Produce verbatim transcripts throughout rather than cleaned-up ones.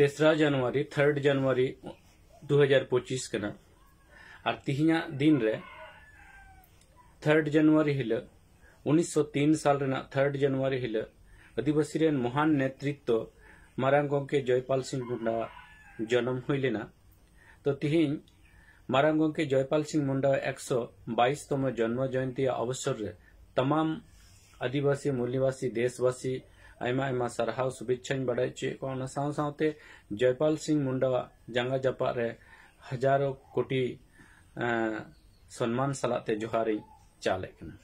ᱛᱮᱥᱨᱟ ᱡᱟᱱᱩᱣᱟᱨᱤ, third ᱡᱟᱱᱩᱣᱟᱨᱤ ᱫᱩ ᱦᱟᱡᱟᱨ ᱯᱚᱸᱪᱤᱥ ᱠᱟᱱᱟ᱾ ᱟᱨ ᱛᱤᱦᱤᱧᱟᱜ ᱫᱤᱱ ᱨᱮ, ᱛᱷᱟᱨᱰ ᱡᱟᱱᱩᱣᱟᱨᱤ ᱦᱤᱞᱳᱜ, ᱩᱱᱤᱥᱥᱚ ᱛᱤᱱ ᱥᱟᱞ ᱨᱮᱱᱟᱜ ᱛᱷᱟᱨᱰ ᱡᱟᱱᱩᱣᱟᱨᱤ ᱦᱤᱞᱳᱜ ᱟᱹᱫᱤᱵᱟᱹᱥᱤ ᱨᱮᱱ ᱢᱚᱦᱟᱱ ᱱᱮᱛᱨᱤᱛᱛᱚ ᱢᱟᱨᱟᱝ ᱜᱚᱢᱠᱮ ᱡᱚᱭᱯᱟᱞ ᱥᱤᱝ ᱢᱩᱱᱰᱟᱣᱟᱜ ᱡᱚᱱᱚᱢ ᱦᱩᱭ ᱞᱮᱱᱟ᱾ ᱛᱚ ᱛᱤᱦᱤᱧ ᱢᱟᱨᱟᱝ ᱜᱚᱢᱠᱮ ᱡᱚᱭᱯᱟᱞ ᱥᱤᱝ ᱢᱩᱱᱰᱟᱣᱟᱜ ᱮᱠᱥᱚ ᱵᱟᱭᱤᱥ ᱛᱚᱢᱚ ᱡᱚᱱᱢᱚ ᱡᱚᱭᱚᱱᱛᱤ ᱚᱵᱚᱥᱚᱨ ᱨᱮ ᱛᱟᱢᱟᱢ ᱟᱹᱫᱤᱵᱟᱹᱥᱤ ᱢᱩᱞᱱᱤᱵᱟᱥᱤ ᱫᱮᱥᱵᱟᱹᱥᱤ ᱟᱭᱢᱟ ᱟᱭᱢᱟ ᱥᱟᱨᱦᱟᱣ ᱥᱩᱵᱷᱮᱪᱪᱷᱟᱧ ᱵᱟᱲᱟᱭ ᱦᱚᱪᱚᱭᱮᱫ ᱠᱚᱣᱟ᱾ ᱚᱱᱟ ᱥᱟᱶ ᱥᱟᱶᱛᱮ ᱡᱚᱭᱯᱟᱞ ᱥᱤᱝ ᱢᱩᱱᱰᱟᱣᱟᱜ ᱡᱟᱸᱜᱟ ᱡᱟᱯᱟᱜ ᱨᱮ ᱦᱟᱡᱟᱨᱚ ᱠᱳᱴᱤ, ᱮᱸ, ᱥᱚᱱᱢᱟᱱ ᱥᱟᱞᱟᱜ ᱛᱮ ᱡᱚᱦᱟᱨᱤᱧ ᱪᱟᱞᱮᱫ ᱠᱟᱱᱟ᱾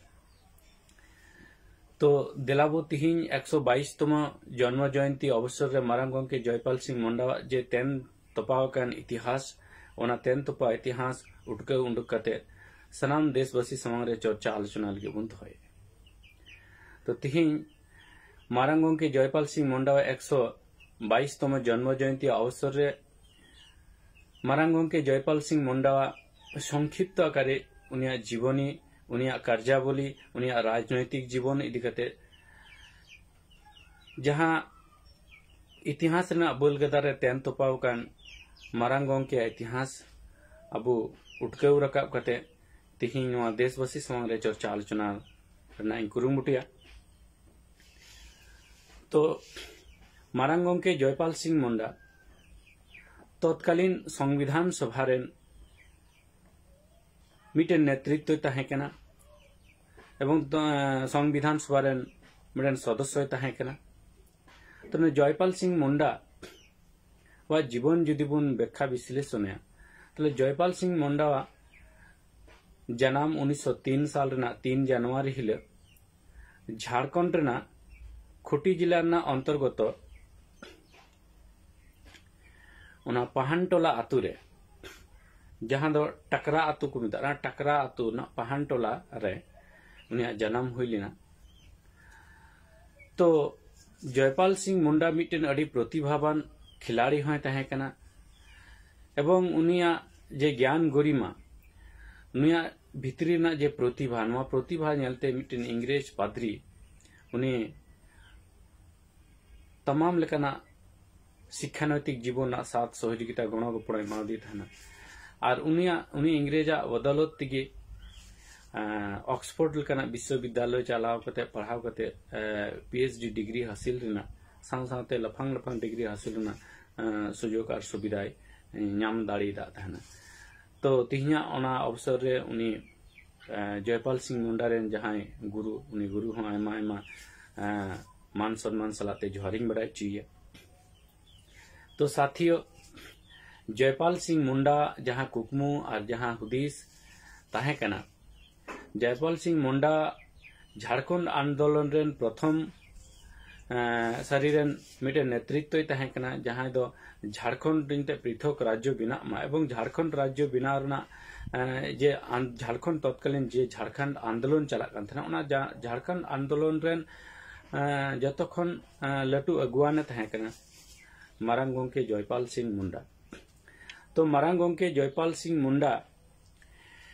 ᱛᱚ ᱫᱮᱞᱟ ᱵᱚ ᱛᱤᱦᱤᱧ ᱮᱠᱥᱚ ᱵᱟᱭᱤᱥ ᱛᱚᱢᱚ ᱡᱚᱱᱢᱚ ᱡᱚᱭᱚᱱᱛᱤ ᱚᱵᱚᱥᱚᱨ ᱨᱮ ᱢᱟᱨᱟᱝ ᱜᱚᱢᱠᱮ ᱡᱚᱭᱯᱟᱞ ᱥᱤᱝ ᱢᱩᱱᱰᱟᱣᱟᱜ ᱡᱮ ᱛᱮᱱ ᱛᱚᱯᱟᱣ ᱟᱠᱟᱱ ᱤᱛᱤᱦᱟᱥ, ᱚᱱᱟ ᱛᱮᱱ ᱛᱚᱯᱟ ᱤᱛᱤᱦᱟᱥ ᱩᱴᱠᱟᱹᱣ ᱩᱰᱩᱠ ᱠᱟᱛᱮ ᱥᱟᱱᱟᱢ ᱫᱮᱥᱵᱟᱹᱥᱤ ᱥᱟᱢᱟᱝ ᱨᱮ ᱪᱚᱨᱪᱟ ᱟᱞᱳᱪᱚᱱᱟ ᱞᱟᱹᱜᱤᱫ ᱵᱚᱱ ᱫᱚᱦᱚᱭᱮᱫᱼᱟ᱾ ᱛᱚ ᱛᱤᱦᱤᱧ ᱢᱟᱨᱟᱝ ᱜᱚᱢᱠᱮ ᱡᱚᱭᱯᱟᱞ ᱥᱤᱝ ᱢᱩᱱᱰᱟᱣᱟᱜ ᱮᱠᱥᱚ ᱵᱟᱭᱤᱥ ᱛᱚᱢᱚ ᱡᱚᱱᱢᱚ ᱡᱚᱭᱚᱱᱛᱤ ᱚᱵᱚᱥᱚᱨ ᱨᱮ ᱢᱟᱨᱟᱝ ᱜᱚᱢᱠᱮ ᱡᱚᱭᱯᱟᱞ ᱥᱤᱝ ᱢᱩᱱᱰᱟᱣᱟᱜ ᱥᱚᱝᱠᱷᱤᱯᱛᱚ ᱟᱠᱟᱨᱮ ᱩᱱᱤᱭᱟᱜ ᱡᱤᱵᱚᱱᱤ, ᱩᱱᱤᱭᱟᱜ ᱠᱟᱨᱡᱟᱵᱚᱞᱤ, ᱩᱱᱤᱭᱟᱜ ᱨᱟᱡᱽᱱᱳᱭᱛᱤᱠ ᱡᱤᱵᱚᱱ ᱤᱫᱤ ᱠᱟᱛᱮ ᱡᱟᱦᱟᱸ ᱤᱛᱤᱦᱟᱥ ᱨᱮᱱᱟᱜ ᱵᱟᱹᱞ ᱜᱟᱫᱟᱨ ᱨᱮ ᱛᱮᱱ ᱛᱚᱯᱟᱣ ᱟᱠᱟᱱ ᱢᱟᱨᱟᱝ ᱜᱚᱢᱠᱮᱭᱟᱜ ᱤᱛᱤᱦᱟᱥ ᱟᱵᱚ ᱩᱴᱠᱟᱹᱣ ᱨᱟᱠᱟᱵ ᱠᱟᱛᱮ ᱛᱤᱦᱤᱧ ᱱᱚᱣᱟ ᱫᱮᱥᱵᱟᱹᱥᱤ ᱥᱟᱢᱟᱝ ᱨᱮ ᱪᱚᱨᱪᱟ ᱟᱞᱳᱪᱚᱱᱟ ᱨᱮᱱᱟᱜ ᱤᱧ ᱠᱩᱨᱩᱢᱩᱴᱩᱭᱟ᱾ ᱛᱚ ᱢᱟᱨᱟᱝ ᱜᱚᱢᱠᱮ ᱡᱚᱭᱯᱟᱞ ᱥᱤᱝ ᱢᱩᱱᱰᱟ ᱛᱚᱛᱠᱟᱞᱤᱱ ᱥᱚᱝᱵᱤᱫᱷᱟᱱ ᱥᱚᱵᱷᱟ ᱨᱮᱱ ᱢᱤᱫᱴᱮᱱ ᱱᱮᱛᱨᱤᱛᱵᱚᱭ ᱛᱟᱦᱮᱸ ᱠᱟᱱᱟ ᱮᱵᱚᱝ ᱛᱚ, ᱥᱚᱝᱵᱤᱫᱷᱟᱱ ᱥᱚᱵᱷᱟ ᱨᱮᱱ ᱢᱤᱫᱴᱮᱱ ᱥᱚᱫᱚᱥᱥᱚᱭ ᱛᱟᱦᱮᱸ ᱠᱟᱱᱟ᱾ ᱛᱚ ᱱᱩᱭ ᱡᱚᱭᱯᱟᱞ ᱥᱤᱝ ᱢᱩᱱᱰᱟ ᱣᱟᱜ ᱡᱤᱵᱚᱱ ᱡᱩᱫᱤ ᱵᱚᱱ ᱵᱮᱠᱠᱷᱟ ᱵᱤᱥᱞᱮᱥᱚᱱᱮᱭᱟ, ᱛᱟᱦᱞᱮ ᱡᱚᱭᱯᱟᱞ ᱥᱤᱝ ᱢᱩᱱᱰᱟᱣᱟᱜ ᱡᱟᱱᱟᱢ ᱩᱱᱤᱥᱥᱚ ᱛᱤᱱ ᱥᱟᱞ ᱨᱮᱱᱟᱜ ᱛᱤᱱ ᱡᱟᱱᱩᱣᱟᱨᱤ ᱦᱤᱞᱳᱜ ᱡᱷᱟᱲᱠᱷᱚᱸᱰ ᱨᱮᱱᱟᱜ ᱠᱷᱩᱴᱤ ᱡᱮᱞᱟ ᱨᱮᱱᱟᱜ ᱚᱱᱛᱚᱨᱜᱚᱛᱚ ᱚᱱᱟ ᱯᱟᱦᱟᱱᱴᱚᱞᱟ ᱟᱛᱳ ᱨᱮ, ᱡᱟᱦᱟᱸ ᱫᱚ ᱴᱟᱠᱨᱟ ᱟᱛᱳ ᱠᱚ ᱢᱮᱛᱟᱜᱼᱟ, ᱴᱟᱠᱨᱟ ᱟᱛᱳ ᱨᱮᱱᱟᱜ ᱯᱟᱦᱟᱱᱴᱚᱞᱟ ᱨᱮ ᱩᱱᱤᱭᱟᱜ ᱡᱟᱱᱟᱢ ᱦᱩᱭ ᱞᱮᱱᱟ᱾ ᱛᱚ ᱡᱚᱭᱯᱟᱞ ᱥᱤᱝ ᱢᱩᱱᱰᱟ ᱢᱤᱫᱴᱮᱱ ᱟᱹᱰᱤ ᱯᱨᱚᱛᱤᱵᱷᱟᱵᱟᱱ ᱠᱷᱤᱞᱟᱲᱤ ᱦᱚᱸᱭ ᱛᱟᱦᱮᱸ ᱠᱟᱱᱟ ᱮᱵᱚᱝ ᱩᱱᱤᱭᱟᱜ ᱡᱮ ᱜᱮᱭᱟᱱ ᱜᱚᱨᱤᱢᱟ, ᱱᱩᱭᱟᱜ ᱵᱷᱤᱛᱨᱤ ᱨᱮᱱᱟᱜ ᱡᱮ ᱯᱨᱚᱛᱤᱵᱷᱟ, ᱱᱚᱣᱟ ᱯᱨᱚᱛᱤᱵᱷᱟ ᱧᱮᱞᱛᱮ ᱢᱤᱫᱴᱮᱱ ᱤᱝᱨᱮᱡᱽ ᱯᱟᱫᱽᱨᱤ ᱩᱱᱤ ᱛᱟᱢᱟᱢ ᱞᱮᱠᱟᱱᱟᱜ ᱥᱤᱠᱠᱷᱟᱱᱳᱭᱛᱤᱠ ᱡᱤᱵᱚᱱ ᱨᱮᱱᱟᱜ ᱥᱟᱛ ᱥᱚᱦᱚᱡᱳᱜᱤᱛᱟ ᱜᱚᱲᱚ ᱜᱚᱯᱚᱲᱚᱭ ᱮᱢᱟᱣᱟᱫᱮ ᱛᱟᱦᱮᱱᱟ᱾ ᱟᱨ ᱩᱱᱤᱭᱟᱜ, ᱩᱱᱤ ᱤᱝᱨᱮᱡᱟᱜ ᱵᱚᱫᱚᱞᱚᱛ ᱛᱮᱜᱮ, ᱮᱸ, ᱚᱠᱥᱯᱷᱳᱨᱰ ᱞᱮᱠᱟᱱᱟᱜ ᱵᱤᱥᱥᱚᱵᱤᱫᱽᱫᱟᱞᱚᱭ ᱪᱟᱞᱟᱣ ᱠᱟᱛᱮ, ᱯᱟᱲᱦᱟᱣ ᱠᱟᱛᱮ, ᱮᱸ, ᱯᱤ ᱮᱭᱤᱪ ᱰᱤ ᱰᱤᱜᱽᱨᱤ ᱦᱟᱹᱥᱤᱞ ᱨᱮᱱᱟᱜ, ᱥᱟᱶ ᱥᱟᱶᱛᱮ ᱞᱟᱯᱷᱟᱝ ᱞᱟᱯᱷᱟᱝ ᱰᱤᱜᱽᱨᱤ ᱦᱟᱹᱥᱤᱞ ᱨᱮᱱᱟᱜ, ᱮᱸ, ᱥᱩᱡᱳᱜᱽ ᱟᱨ ᱥᱩᱵᱤᱫᱷᱟᱭ ᱧᱟᱢ ᱫᱟᱲᱮᱭᱟᱫ ᱛᱟᱦᱮᱱᱟ᱾ ᱛᱚ, ᱛᱮᱦᱮᱧᱟᱜ ᱚᱱᱟ ᱚᱵᱥᱚᱨ ᱨᱮ ᱩᱱᱤ, ᱮᱸ, ᱡᱚᱭᱯᱟᱞ ᱥᱤᱝ ᱢᱩᱱᱰᱟ ᱨᱮᱱ ᱡᱟᱦᱟᱸᱭ ᱜᱩᱨᱩ, ᱩᱱᱤ ᱜᱩᱨᱩ ᱦᱚᱸ ᱟᱭᱢᱟ ᱟᱭᱢᱟ, ᱮᱸ, ᱢᱟᱱ ᱥᱚᱱᱢᱟᱱ ᱥᱟᱞᱟᱜ ᱛᱮ ᱡᱚᱦᱟᱨᱤᱧ ᱵᱟᱲᱟᱭ ᱦᱚᱪᱚᱭᱮᱭᱟ᱾ ᱛᱚ ᱥᱟᱛᱷᱤᱭᱚ, ᱡᱚᱭᱯᱟᱞ ᱥᱤᱝ ᱢᱩᱱᱰᱟ ᱡᱟᱦᱟᱸ ᱠᱩᱠᱢᱩ ᱟᱨ ᱡᱟᱦᱟᱸ ᱦᱩᱫᱤᱥ ᱛᱟᱦᱮᱸ ᱠᱟᱱᱟ, ᱡᱚᱭᱯᱟᱞ ᱥᱤᱝ ᱢᱩᱱᱰᱟ ᱡᱷᱟᱲᱠᱷᱚᱸᱰ ᱟᱱᱫᱳᱞᱚᱱ ᱨᱮᱱ ᱯᱨᱚᱛᱷᱚᱢ, ᱮᱸ, ᱥᱟᱹᱨᱤ ᱨᱮᱱ ᱢᱤᱫᱴᱮᱱ ᱱᱮᱛᱨᱤᱛᱵᱚᱭ ᱛᱟᱦᱮᱸ ᱠᱟᱱᱟ, ᱡᱟᱦᱟᱸᱭ ᱫᱚ ᱡᱷᱟᱲᱠᱷᱚᱸᱰ ᱢᱤᱫᱴᱮᱱ ᱯᱨᱤᱛᱷᱚᱠ ᱨᱟᱡᱽᱡᱚ ᱵᱮᱱᱟᱜ ᱢᱟ ᱮᱵᱚᱝ ᱡᱷᱟᱲᱠᱷᱚᱸᱰ ᱨᱟᱡᱽᱡᱚ ᱵᱮᱱᱟᱣ ᱨᱮᱱᱟᱜ, ᱮᱸ, ᱡᱮ ᱟᱱ-, ᱡᱷᱟᱲᱠᱷᱚᱸᱰ ᱛᱚᱛᱠᱟᱞᱤᱱ ᱡᱮ ᱡᱷᱟᱲᱠᱷᱚᱸᱰ ᱟᱱᱫᱳᱞᱚᱱ ᱪᱟᱞᱟᱜ ᱠᱟᱱ ᱛᱟᱦᱮᱱᱟ, ᱚᱱᱟ ᱡᱟ-, ᱡᱷᱟᱲᱠᱷᱚᱸᱰ ᱟᱱᱫᱳᱞᱚᱱ ᱨᱮᱱ, ᱮᱸ, ᱡᱚᱛᱚ ᱠᱷᱚᱱ, ᱮᱸ, ᱞᱟᱹᱴᱩ ᱟᱹᱜᱩᱣᱟᱹᱱᱮ ᱛᱟᱦᱮᱸ ᱠᱟᱱᱟ ᱢᱟᱨᱟᱝ ᱜᱚᱢᱠᱮ ᱡᱚᱭᱯᱟᱞ ᱥᱤᱝ ᱢᱩᱱᱰᱟ᱾ ᱛᱚ ᱢᱟᱨᱟᱝ ᱜᱚᱢᱠᱮ ᱡᱚᱭᱯᱟᱞ ᱥᱤᱝ ᱢᱩᱱᱰᱟ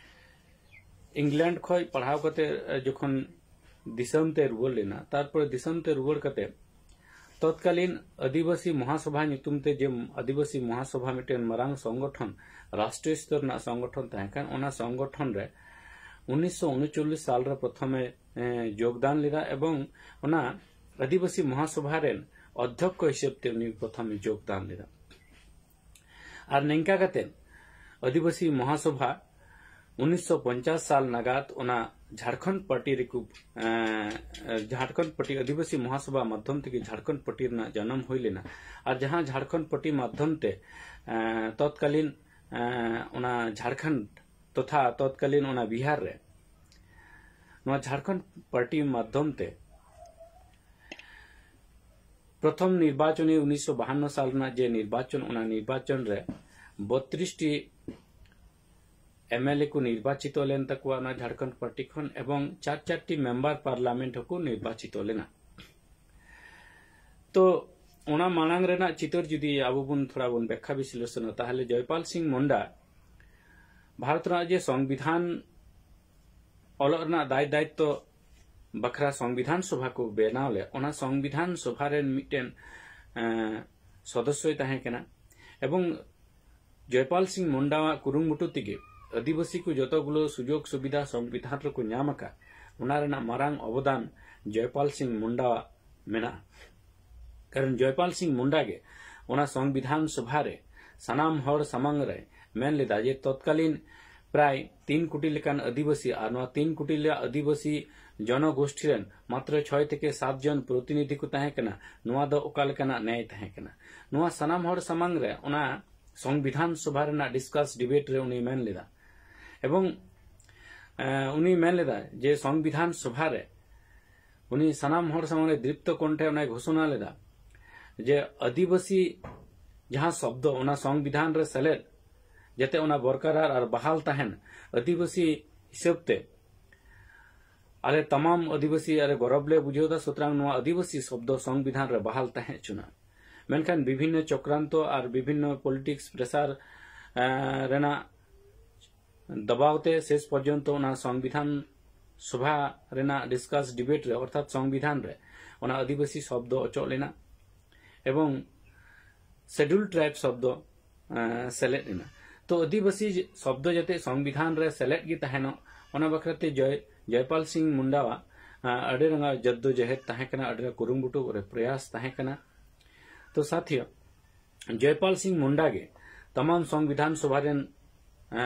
ᱤᱝᱞᱮᱱᱰ ᱠᱷᱚᱱ ᱯᱟᱲᱦᱟᱣ ᱠᱟᱛᱮ, ᱮ, ᱡᱚᱠᱷᱚᱱ ᱫᱤᱥᱚᱢ ᱛᱮ ᱨᱩᱣᱟᱹᱲ ᱞᱮᱱᱟ, ᱛᱟᱨᱯᱚᱨᱮ ᱫᱤᱥᱚᱢ ᱛᱮ ᱨᱩᱣᱟᱹᱲ ᱠᱟᱛᱮ ᱛᱚᱛᱠᱟᱞᱤᱱ ᱟᱹᱫᱤᱵᱟᱹᱥᱤ ᱢᱚᱦᱟᱥᱚᱵᱷᱟ ᱧᱩᱛᱩᱢ ᱛᱮ ᱡᱮ ᱟᱹᱫᱤᱵᱟᱹᱥᱤ ᱢᱚᱦᱟᱥᱚᱵᱷᱟ ᱢᱤᱫᱴᱮᱱ ᱢᱟᱨᱟᱝ ᱥᱚᱝᱜᱚᱴᱷᱚᱱ, ᱨᱟᱥᱴᱨᱤᱭᱚ ᱥᱛᱚᱨ ᱨᱮᱱᱟᱜ ᱥᱚᱝᱜᱚᱴᱷᱚᱱ ᱛᱟᱦᱮᱸ ᱠᱟᱱ, ᱚᱱᱟ ᱥᱚᱝᱜᱚᱴᱷᱚᱱ ᱨᱮ ᱩᱱᱤᱥᱥᱚ ᱩᱱᱩᱪᱚᱞᱞᱤᱥ ᱥᱟᱞ ᱨᱮ ᱯᱨᱚᱛᱷᱚᱢᱮ, ᱮ, ᱡᱳᱜᱽᱫᱟᱱ ᱞᱮᱫᱟ ᱮᱵᱚᱝ ᱚᱱᱟ ᱟᱹᱫᱤᱵᱟᱹᱥᱤ ᱢᱚᱦᱟᱥᱚᱵᱷᱟ ᱨᱮᱱ ᱚᱫᱽᱫᱷᱚᱠᱠᱷᱚ ᱦᱤᱥᱟᱹᱵ ᱛᱮ ᱩᱱᱤ ᱯᱨᱚᱛᱷᱚᱢᱮ ᱡᱳᱜᱽᱫᱟᱱ ᱞᱮᱫᱟ᱾ ᱟᱨ ᱱᱤᱝᱠᱟ ᱠᱟᱛᱮ ᱟᱹᱫᱤᱵᱟᱹᱥᱤ ᱢᱚᱦᱟᱥᱚᱵᱷᱟ ᱩᱱᱤᱥᱥᱚ ᱯᱚᱧᱪᱟᱥ ᱥᱟᱞ ᱱᱟᱜᱟᱫ ᱚᱱᱟ ᱡᱷᱟᱲᱠᱷᱚᱸᱰ ᱯᱟᱨᱴᱤ ᱨᱮᱠᱚ, ᱮᱸ, ᱡᱷᱟᱲᱠᱷᱚᱸᱰ ᱯᱟᱨᱴᱤ ᱟᱹᱫᱤᱵᱟᱹᱥᱤ ᱢᱚᱦᱟᱥᱚᱵᱷᱟ ᱢᱟᱫᱽᱫᱷᱚᱢ ᱛᱮᱜᱮ ᱡᱷᱟᱲᱠᱷᱚᱸᱰ ᱯᱟᱨᱴᱤ ᱨᱮᱱᱟᱜ ᱡᱟᱱᱟᱢ ᱦᱩᱭ ᱞᱮᱱᱟ᱾ ᱟᱨ ᱡᱟᱦᱟᱸ ᱡᱷᱟᱲᱠᱷᱚᱸᱰ ᱯᱟᱨᱴᱤ ᱢᱟᱫᱽᱫᱷᱚᱢ ᱛᱮ, ᱮᱸ, ᱛᱚᱛᱠᱟᱞᱤᱱ, ᱮᱸ, ᱚᱱᱟ ᱡᱷᱟᱲᱠᱷᱚᱸᱰ ᱛᱚᱛᱷᱟ ᱛᱚᱛᱠᱟᱞᱤᱱ ᱚᱱᱟ ᱵᱤᱦᱟᱨ ᱨᱮ ᱱᱚᱣᱟ ᱡᱷᱟᱲᱠᱷᱚᱸᱰ ᱯᱟᱨᱴᱤ ᱢᱟᱫᱽᱫᱷᱚᱢ ᱛᱮ ᱯᱨᱚᱛᱷᱚᱢ ᱱᱤᱨᱵᱟᱪᱚᱱᱤ ᱩᱱᱤᱥᱥᱚ ᱵᱟᱦᱟᱱᱱᱚ ᱥᱟᱞ ᱨᱮᱱᱟᱜ ᱡᱮ ᱱᱤᱨᱵᱟᱪᱚᱱ, ᱚᱱᱟ ᱱᱤᱨᱵᱟᱪᱚᱱ ᱨᱮ ᱵᱚᱛᱨᱤᱥ ᱴᱤ ᱮᱢ ᱮᱞ ᱮ ᱠᱚ ᱱᱤᱨᱵᱟᱪᱤᱛᱚ ᱞᱮᱱ ᱛᱟᱠᱚᱣᱟ ᱚᱱᱟ ᱡᱷᱟᱲᱠᱷᱚᱸᱰ ᱯᱟᱨᱴᱤ ᱠᱷᱚᱱ, ᱮᱵᱚᱝ ᱪᱟᱨ ᱪᱟᱨ ᱴᱤ ᱢᱮᱢᱵᱟᱨ ᱯᱟᱨᱞᱟᱢᱮᱱᱴ ᱦᱚᱸᱠᱚ ᱱᱤᱨᱵᱟᱪᱤᱛᱚ ᱞᱮᱱᱟ᱾ ᱛᱚ ᱚᱱᱟ ᱢᱟᱲᱟᱝ ᱨᱮᱱᱟᱜ ᱪᱤᱛᱟᱹᱨ ᱡᱩᱫᱤ ᱟᱵᱚ ᱵᱚᱱ ᱛᱷᱚᱲᱟ ᱵᱚᱱ ᱵᱮᱠᱠᱷᱟ ᱵᱤᱥᱞᱮᱥᱚᱱᱟ, ᱛᱟᱦᱚᱞᱮ ᱡᱚᱭᱯᱟᱞ ᱥᱤᱝ ᱢᱩᱱᱰᱟ ᱵᱷᱟᱨᱚᱛ ᱨᱮᱱᱟᱜ ᱡᱮ ᱥᱚᱝᱵᱤᱫᱷᱟᱱ ᱚᱞᱚᱜ ᱨᱮᱱᱟᱜ ᱫᱟᱭ ᱫᱟᱭᱤᱛᱛᱚ ᱵᱟᱠᱷᱨᱟ ᱥᱚᱝᱵᱤᱫᱷᱟᱱ ᱥᱚᱵᱷᱟ ᱠᱚ ᱵᱮᱱᱟᱣ ᱞᱮᱫ, ᱚᱱᱟ ᱥᱚᱝᱵᱤᱫᱷᱟᱱ ᱥᱚᱵᱷᱟ ᱨᱮᱱ ᱢᱤᱫᱴᱮᱱ, ᱮᱸ, ᱥᱚᱫᱚᱥᱥᱚᱭ ᱛᱟᱦᱮᱸ ᱠᱟᱱᱟ᱾ ᱮᱵᱚᱝ ᱡᱚᱭᱯᱟᱞ ᱥᱤᱝ ᱢᱩᱱᱰᱟᱣᱟᱜ ᱠᱩᱨᱩᱢᱩᱴᱩ ᱛᱮᱜᱮ ᱟᱹᱫᱤᱵᱟᱹᱥᱤ ᱠᱚ ᱡᱚᱛᱚ ᱜᱩᱞᱳ ᱥᱩᱡᱳᱜᱽ ᱥᱩᱵᱤᱫᱷᱟ ᱥᱚᱝᱵᱤᱫᱷᱟᱱ ᱨᱮᱠᱚ ᱧᱟᱢ ᱟᱠᱟᱫ, ᱚᱱᱟ ᱨᱮᱱᱟᱜ ᱢᱟᱨᱟᱝ ᱚᱵᱚᱫᱟᱱ ᱡᱚᱭᱯᱟᱞ ᱥᱤᱝ ᱢᱩᱱᱰᱟᱣᱟᱜ ᱢᱮᱱᱟᱜᱼᱟ᱾ ᱠᱟᱨᱚᱱ ᱡᱚᱭᱯᱟᱞ ᱥᱤᱝ ᱢᱩᱱᱰᱟ ᱜᱮ ᱚᱱᱟ ᱥᱚᱝᱵᱤᱫᱷᱟᱱ ᱥᱚᱵᱷᱟ ᱨᱮ ᱥᱟᱱᱟᱢ ᱦᱚᱲ ᱥᱟᱢᱟᱝ ᱨᱮ ᱢᱮᱱ ᱞᱮᱫᱟ ᱡᱮ ᱛᱚᱛᱠᱟᱞᱤᱱ ᱯᱨᱟᱭ ᱛᱤᱱ ᱠᱳᱴᱤ ᱞᱮᱠᱟᱱ ᱟᱹᱫᱤᱵᱟᱹᱥᱤ ᱟᱨ ᱱᱚᱣᱟ ᱛᱤᱱ ᱠᱳᱴᱤ ᱞᱮᱠᱟᱱ ᱟᱹᱫᱤᱵᱟᱹᱥᱤ ᱡᱚᱱᱚᱜᱳᱥᱴᱷᱤ ᱨᱮᱱ ᱢᱟᱛᱨᱚ ᱪᱷᱚᱭ ᱛᱷᱮᱠᱮ ᱥᱟᱛ ᱡᱚᱱ ᱯᱨᱚᱛᱤᱱᱤᱫᱷᱤ ᱠᱚ ᱛᱟᱦᱮᱸ ᱠᱟᱱᱟ, ᱱᱚᱣᱟ ᱫᱚ ᱚᱠᱟ ᱞᱮᱠᱟᱱᱟᱜ ᱱᱮᱭ ᱛᱟᱦᱮᱸ ᱠᱟᱱᱟ? ᱱᱚᱣᱟ ᱥᱟᱱᱟᱢ ᱦᱚᱲ ᱥᱟᱢᱟᱝ ᱨᱮ ᱚᱱᱟ ᱥᱚᱝᱵᱤᱫᱷᱟᱱ ᱥᱚᱵᱷᱟ ᱨᱮᱱᱟᱜ ᱰᱤᱥᱠᱟᱥ ᱰᱤᱵᱮᱴ ᱨᱮ ᱩᱱᱤ ᱢᱮᱱ ᱞᱮᱫᱟ᱾ ᱮᱵᱚᱝ ᱮ, ᱩᱱᱤ ᱢᱮᱱ ᱞᱮᱫᱟ ᱡᱮ ᱥᱚᱝᱵᱤᱫᱷᱟᱱ ᱥᱚᱵᱷᱟ ᱨᱮ ᱩᱱᱤ ᱥᱟᱱᱟᱢ ᱦᱚᱲ ᱥᱟᱢᱟᱝ ᱨᱮ ᱫᱤᱯᱛᱚ ᱠᱚᱱᱴᱷᱮ ᱚᱱᱟᱭ ᱜᱷᱳᱥᱚᱱᱟ ᱞᱮᱫᱟ ᱡᱮ ᱟᱹᱫᱤᱵᱟᱹᱥᱤ ᱡᱟᱦᱟᱸ ᱥᱚᱵᱫᱚ ᱚᱱᱟ ᱥᱚᱝᱵᱤᱫᱷᱟᱱ ᱨᱮ ᱥᱮᱞᱮᱫ, ᱡᱟᱛᱮ ᱚᱱᱟ ᱵᱚᱨᱠᱟᱨᱟᱨ ᱟᱨ ᱵᱟᱦᱟᱞ ᱛᱟᱦᱮᱱ, ᱟᱹᱫᱤᱵᱟᱹᱥᱤ ᱦᱤᱥᱟᱹᱵ ᱛᱮ ᱟᱞᱮ ᱛᱟᱢᱟᱢ ᱟᱹᱫᱤᱵᱟᱹᱥᱤ ᱟᱞᱮ ᱜᱚᱨᱚᱵ ᱞᱮ ᱵᱩᱡᱷᱟᱹᱣ ᱮᱫᱟ, ᱥᱩᱛᱚᱨᱟᱝ ᱱᱚᱣᱟ ᱟᱹᱫᱤᱵᱟᱹᱥᱤ ᱥᱚᱵᱫᱚ ᱥᱚᱝᱵᱤᱫᱷᱟᱱ ᱨᱮ ᱵᱟᱦᱟᱞ ᱛᱟᱦᱮᱸ ᱦᱚᱪᱚᱱᱟ᱾ ᱢᱮᱱᱠᱷᱟᱱ ᱵᱤᱵᱷᱤᱱᱱᱚ ᱪᱚᱠᱨᱟᱱᱛᱚ ᱟᱨ ᱵᱤᱵᱷᱤᱱᱱᱚ ᱯᱚᱞᱤᱴᱤᱠᱥ ᱯᱨᱮᱥᱟᱨ ᱨᱮᱱᱟᱜ ᱫᱟᱵᱟᱣ ᱛᱮ ᱥᱮᱥ ᱯᱚᱨᱡᱚᱱᱛᱚ ᱚᱱᱟ ᱥᱚᱝᱵᱤᱫᱷᱟᱱ ᱥᱚᱵᱷᱟ ᱨᱮᱱᱟᱜ ᱰᱤᱥᱠᱟᱥ ᱰᱤᱵᱮᱴ ᱨᱮ, ᱚᱨᱛᱷᱟᱛ ᱥᱚᱝᱵᱤᱫᱷᱟᱱ ᱨᱮ ᱚᱱᱟ ᱟᱹᱫᱤᱵᱟᱹᱥᱤ ᱥᱚᱵᱫᱚ ᱚᱪᱚᱜ ᱞᱮᱱᱟ ᱮᱵᱚᱝ ᱥᱮᱰᱩᱞ ᱴᱨᱟᱭᱤᱵ ᱥᱚᱵᱫᱚ ᱮ, ᱥᱮᱞᱮᱫ ᱮᱱᱟ᱾ ᱛᱚ ᱟᱹᱫᱤᱵᱟᱹᱥᱤ ᱥᱚᱵᱫᱚ ᱡᱟᱛᱮ ᱥᱚᱝᱵᱤᱫᱷᱟᱱ ᱨᱮ ᱥᱮᱞᱮᱫ ᱜᱮ ᱛᱟᱦᱮᱱᱚᱜ, ᱚᱱᱟ ᱵᱟᱠᱷᱨᱟ ᱛᱮ ᱡᱚᱭ ᱡᱚᱭᱯᱟᱞ ᱥᱤᱝ ᱢᱩᱱᱰᱟᱣᱟᱜ ᱮ, ᱟᱹᱰᱤ ᱨᱟᱸᱜᱟᱣ ᱡᱚᱫᱽᱫᱚ ᱡᱚᱦᱮᱫ ᱛᱟᱦᱮᱸ ᱠᱟᱱᱟ, ᱟᱹᱰᱤ ᱨᱟᱸᱜᱟᱣ ᱠᱩᱨᱩᱢᱩᱴᱩ ᱨᱮ ᱯᱨᱚᱭᱟᱥ ᱛᱟᱦᱮᱸ ᱠᱟᱱᱟ᱾ ᱛᱚ ᱥᱟᱛᱷᱤᱭᱚ, ᱡᱚᱭᱯᱟᱞ ᱥᱤᱝ ᱢᱩᱱᱰᱟ ᱜᱮ ᱛᱟᱢᱟᱢ ᱥᱚᱝᱵᱤᱫᱷᱟᱱ ᱥᱚᱵᱷᱟ ᱨᱮᱱ ᱮ,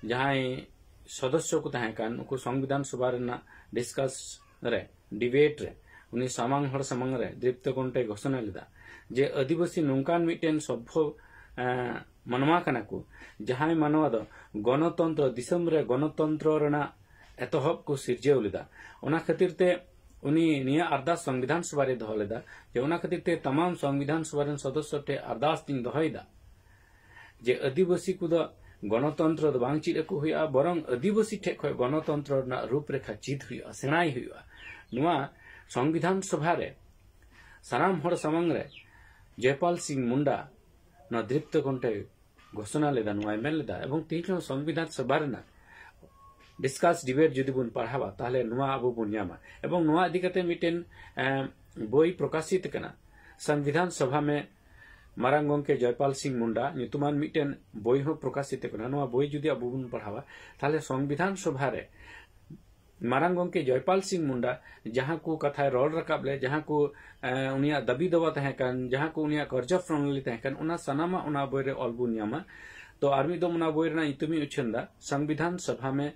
ᱡᱟᱦᱟᱸᱭ ᱥᱚᱫᱚᱥᱥᱚ ᱠᱚ ᱛᱟᱦᱮᱸ ᱠᱟᱱ, ᱩᱱᱠᱩ ᱥᱚᱝᱵᱤᱫᱷᱟᱱ ᱥᱚᱵᱷᱟ ᱨᱮᱱᱟᱜ ᱰᱤᱥᱠᱟᱥ ᱨᱮ, ᱰᱤᱵᱮᱴ ᱨᱮ ᱩᱱᱤ ᱥᱟᱢᱟᱝ ᱦᱚᱲ ᱥᱟᱢᱟᱝ ᱨᱮ ᱫᱤᱯᱛᱚ ᱠᱚᱱᱴᱷᱮ ᱜᱷᱳᱥᱚᱱᱟ ᱞᱮᱫᱟ ᱡᱮ ᱟᱹᱫᱤᱵᱟᱹᱥᱤ ᱱᱚᱝᱠᱟᱱ ᱢᱤᱫᱴᱮᱱ ᱥᱚᱵᱵᱷᱚ ᱮ, ᱢᱟᱱᱣᱟ ᱠᱟᱱᱟ ᱠᱚ, ᱡᱟᱦᱟᱸᱭ ᱢᱟᱱᱣᱟ ᱫᱚ ᱜᱚᱱᱚᱛᱚᱱᱛᱨᱚ, ᱫᱤᱥᱚᱢ ᱨᱮ ᱜᱚᱱᱚᱛᱚᱱᱛᱨᱚ ᱨᱮᱱᱟᱜ ᱮᱛᱚᱦᱚᱵ ᱠᱚ ᱥᱤᱨᱡᱟᱹᱣ ᱞᱮᱫᱟ᱾ ᱚᱱᱟ ᱠᱷᱟᱹᱛᱤᱨ ᱛᱮ ᱩᱱᱤ ᱱᱤᱭᱟᱹ ᱟᱨᱫᱟᱥ ᱥᱚᱝᱵᱤᱫᱷᱟᱱ ᱥᱚᱵᱷᱟ ᱨᱮ ᱫᱚᱦᱚ ᱞᱮᱫᱟ ᱡᱮ ᱚᱱᱟ ᱠᱷᱟᱹᱛᱤᱨ ᱛᱮ ᱛᱟᱢᱟᱢ ᱥᱚᱝᱵᱤᱫᱷᱟᱱ ᱥᱚᱵᱷᱟ ᱨᱮᱱ ᱥᱚᱫᱚᱥᱥᱚ ᱴᱷᱮᱱ ᱟᱨᱫᱟᱥ ᱤᱧ ᱫᱚᱦᱚᱭᱮᱫᱟ ᱡᱮ ᱟᱹᱫᱤᱵᱟᱹᱥᱤ ᱠᱚᱫᱚ ᱜᱚᱱᱚᱛᱚᱱᱛᱨᱚ ᱫᱚ ᱵᱟᱝ ᱪᱮᱫ ᱟᱠᱚ ᱦᱩᱭᱩᱜᱼᱟ, ᱵᱚᱨᱚᱝ ᱟᱹᱫᱤᱵᱟᱹᱥᱤ ᱴᱷᱮᱱ ᱠᱷᱚᱱ ᱜᱚᱱᱚᱛᱚᱱᱛᱨᱚ ᱨᱮᱱᱟᱜ ᱨᱩᱯᱨᱮᱠᱷᱟ ᱪᱮᱫ ᱦᱩᱭᱩᱜᱼᱟ, ᱥᱮᱬᱟᱭ ᱦᱩᱭᱩᱜᱼᱟ᱾ ᱱᱚᱣᱟ ᱥᱚᱝᱵᱤᱫᱷᱟᱱ ᱥᱚᱵᱷᱟ ᱨᱮ ᱥᱟᱱᱟᱢ ᱦᱚᱲ ᱥᱟᱢᱟᱝ ᱨᱮ ᱡᱚᱭᱯᱟᱞ ᱥᱤᱝ ᱢᱩᱱᱰᱟ ᱱᱚᱣᱟ ᱫᱤᱯᱛᱚ ᱠᱚᱱᱴᱷᱮ ᱜᱷᱳᱥᱚᱱᱟ ᱞᱮᱫᱟ, ᱱᱚᱣᱟᱭ ᱢᱮᱱ ᱞᱮᱫᱟ᱾ ᱮᱵᱚᱝ ᱛᱮᱦᱮᱧ ᱦᱚᱸ ᱥᱚᱝᱵᱤᱫᱷᱟᱱ ᱥᱚᱵᱷᱟ ᱨᱮᱱᱟᱜ ᱰᱤᱥᱠᱟᱥ ᱰᱤᱵᱮᱴ ᱡᱩᱫᱤ ᱵᱚᱱ ᱯᱟᱲᱦᱟᱣᱟ, ᱛᱟᱦᱚᱞᱮ ᱱᱚᱣᱟ ᱟᱵᱚ ᱵᱚᱱ ᱧᱟᱢᱟ᱾ ᱮᱵᱚᱝ ᱱᱚᱣᱟ ᱤᱫᱤ ᱠᱟᱛᱮ ᱢᱤᱫᱴᱮᱱ ᱮ, ᱵᱳᱭ ᱯᱨᱚᱠᱟᱥᱤᱛ ᱠᱟᱱᱟ, ᱥᱚᱝᱵᱤᱫᱷᱟᱱ ᱥᱚᱵᱷᱟ ᱢᱮ ᱢᱟᱨᱟᱝ ᱜᱚᱢᱠᱮ ᱡᱚᱭᱯᱟᱞ ᱥᱤᱝ ᱢᱩᱱᱰᱟ ᱧᱩᱛᱩᱢᱟᱱ ᱢᱤᱫᱴᱮᱱ ᱵᱳᱭ ᱦᱚᱸ ᱯᱨᱚᱠᱟᱥᱤᱛ ᱟᱠᱟᱱᱟ᱾ ᱱᱚᱣᱟ ᱵᱳᱭ ᱡᱩᱫᱤ ᱟᱵᱚ ᱵᱚᱱ ᱯᱟᱲᱦᱟᱣᱟ, ᱛᱟᱦᱞᱮ ᱥᱚᱝᱵᱤᱫᱷᱟᱱ ᱥᱚᱵᱷᱟ ᱨᱮ ᱢᱟᱨᱟᱝ ᱜᱚᱢᱠᱮ ᱡᱚᱭᱯᱟᱞ ᱥᱤᱝ ᱢᱩᱱᱰᱟ ᱡᱟᱦᱟᱸ ᱠᱚ ᱠᱟᱛᱷᱟᱭ ᱨᱚᱲ ᱨᱟᱠᱟᱵ ᱞᱮᱫ, ᱡᱟᱦᱟᱸ ᱠᱚ, ᱮ, ᱩᱱᱤᱭᱟᱜ ᱫᱟᱹᱵᱤ ᱫᱟᱣᱟ ᱛᱟᱦᱮᱸ ᱠᱟᱱ, ᱡᱟᱦᱟᱸ ᱠᱚ ᱩᱱᱤᱭᱟᱜ ᱠᱟᱨᱡᱚ ᱯᱨᱚᱱᱟᱞᱤ ᱛᱟᱦᱮᱸ ᱠᱟᱱ, ᱚᱱᱟ ᱥᱟᱱᱟᱢᱟᱜ ᱚᱱᱟ ᱵᱳᱭ ᱨᱮ ᱚᱞ ᱵᱚᱱ ᱧᱟᱢᱟ᱾ ᱛᱚ ᱟᱨ ᱢᱤᱫ ᱫᱚᱢ ᱚᱱᱟ ᱵᱳᱭ ᱨᱮᱱᱟᱜ ᱧᱩᱛᱩᱢᱤᱧ ᱩᱪᱷᱟᱹᱱ ᱮᱫᱟ, ᱥᱚᱝᱵᱤᱫᱷᱟᱱ ᱥᱚᱵᱷᱟ ᱢᱮ,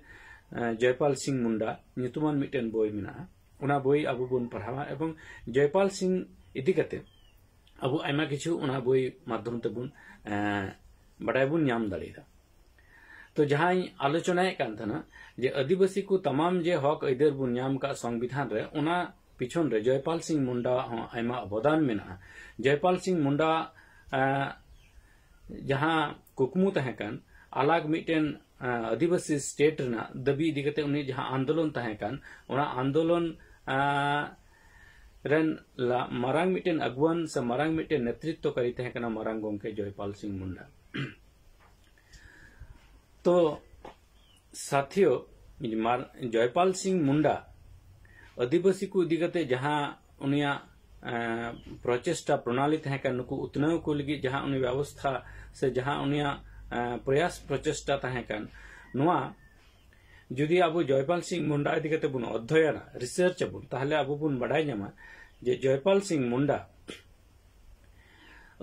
ᱮ, ᱡᱚᱭᱯᱟᱞ ᱥᱤᱝ ᱢᱩᱱᱰᱟ ᱧᱩᱛᱩᱢᱟᱱ ᱢᱤᱫᱴᱮᱱ ᱵᱳᱭ ᱢᱮᱱᱟᱜᱼᱟ᱾ ᱚᱱᱟ ᱵᱳᱭ ᱟᱵᱚ ᱵᱚᱱ ᱯᱟᱲᱦᱟᱣᱟ ᱮᱵᱚᱝ ᱡᱚᱭᱯᱟᱞ ᱥᱤᱝ ᱤᱫᱤ ᱠᱟᱛᱮ ᱟᱵᱚ ᱟᱭᱢᱟ ᱠᱤᱪᱷᱩ ᱚᱱᱟ ᱵᱳᱭ ᱢᱟᱫᱽᱫᱷᱚᱢ ᱛᱮᱵᱚᱱ, ᱮ, ᱵᱟᱰᱟᱭ ᱵᱚᱱ ᱧᱟᱢ ᱫᱟᱲᱮᱭᱟᱫᱟ᱾ ᱛᱚ ᱡᱟᱦᱟᱸᱧ ᱟᱞᱳᱪᱚᱱᱟᱭᱮᱫ ᱠᱟᱱ ᱛᱟᱦᱮᱱᱟ ᱡᱮ ᱟᱹᱫᱤᱵᱟᱹᱥᱤ ᱠᱚ ᱛᱟᱢᱟᱢ ᱡᱮ ᱦᱚᱠ ᱟᱹᱭᱫᱟᱹᱨ ᱵᱚᱱ ᱧᱟᱢ ᱟᱠᱟᱫ ᱥᱚᱝᱵᱤᱫᱷᱟᱱ ᱨᱮ, ᱚᱱᱟ ᱯᱤᱪᱷᱚᱱ ᱨᱮ ᱡᱚᱭᱯᱟᱞ ᱥᱤᱝ ᱢᱩᱱᱰᱟᱣᱟᱜ ᱦᱚᱸ ᱟᱭᱢᱟ ᱚᱵᱚᱫᱟᱱ ᱢᱮᱱᱟᱜᱼᱟ᱾ ᱡᱚᱭᱯᱟᱞ ᱥᱤᱝ ᱢᱩᱱᱰᱟ, ᱮ, ᱡᱟᱦᱟᱸ ᱠᱩᱠᱢᱩ ᱛᱟᱦᱮᱸ ᱠᱟᱱ ᱟᱞᱟᱜᱽ ᱢᱤᱫᱴᱮᱱ, ᱮ, ᱟᱹᱫᱤᱵᱟᱹᱥᱤ ᱥᱴᱮᱴ ᱨᱮᱱᱟᱜ ᱫᱟᱹᱵᱤ ᱤᱫᱤ ᱠᱟᱛᱮ ᱩᱱᱤ ᱡᱟᱦᱟᱸ ᱟᱱᱫᱳᱞᱚᱱ ᱛᱟᱦᱮᱸ ᱠᱟᱱ, ᱚᱱᱟ ᱟᱱᱫᱳᱞᱚᱱ, ᱮ, ᱨᱮᱱ ᱞᱟ-, ᱢᱟᱨᱟᱝ ᱢᱤᱫᱴᱮᱱ ᱟᱹᱜᱩᱣᱟᱹᱱ ᱥᱮ ᱢᱟᱨᱟᱝ ᱢᱤᱫᱴᱮᱱ ᱱᱮᱛᱨᱤᱛᱵ ᱠᱟᱨᱤ ᱛᱟᱦᱮᱸ ᱠᱟᱱᱟ ᱢᱟᱨᱟᱝ ᱜᱚᱢᱠᱮ ᱡᱚᱭᱯᱟᱞ ᱥᱤᱝ ᱢᱩᱱᱰᱟ᱾ ᱛᱚ ᱥᱟᱛᱷᱤᱭᱚ, ᱢᱟᱨ-, ᱡᱚᱭᱯᱟᱞ ᱥᱤᱝ ᱢᱩᱱᱰᱟ ᱟᱹᱫᱤᱵᱟᱹᱥᱤ ᱠᱚ ᱤᱫᱤ ᱠᱟᱛᱮ ᱡᱟᱦᱟᱸ ᱩᱱᱤᱭᱟᱜ, ᱮ, ᱯᱨᱚᱪᱮᱥᱴᱟ ᱯᱨᱚᱱᱟᱞᱤ ᱛᱟᱦᱮᱸ ᱠᱟᱱ, ᱱᱩᱠᱩ ᱩᱛᱱᱟᱹᱣ ᱠᱚ ᱞᱟᱹᱜᱤᱫ ᱡᱟᱦᱟᱸ ᱩᱱᱤ ᱵᱮᱵᱚᱥᱛᱷᱟ ᱥᱮ ᱡᱟᱦᱟᱸ ᱩᱱᱤᱭᱟᱜ, ᱮ, ᱯᱨᱚᱭᱟᱥ ᱯᱨᱚᱪᱮᱥᱴᱟ ᱛᱟᱦᱮᱸ ᱠᱟᱱ, ᱱᱚᱣᱟ ᱡᱩᱫᱤ ᱟᱵᱚ ᱡᱚᱭᱯᱟᱞ ᱥᱤᱝ ᱢᱩᱱᱰᱟ ᱤᱫᱤ ᱠᱟᱛᱮ ᱵᱚᱱ ᱚᱫᱽᱫᱷᱚᱭᱚᱱᱟ, ᱨᱤᱥᱟᱨᱪ ᱟᱵᱚᱱ, ᱛᱟᱦᱞᱮ ᱟᱵᱚ ᱵᱚᱱ ᱵᱟᱰᱟᱭ ᱧᱟᱢᱟ ᱡᱮ ᱡᱚᱭᱯᱟᱞ ᱥᱤᱝ ᱢᱩᱱᱰᱟ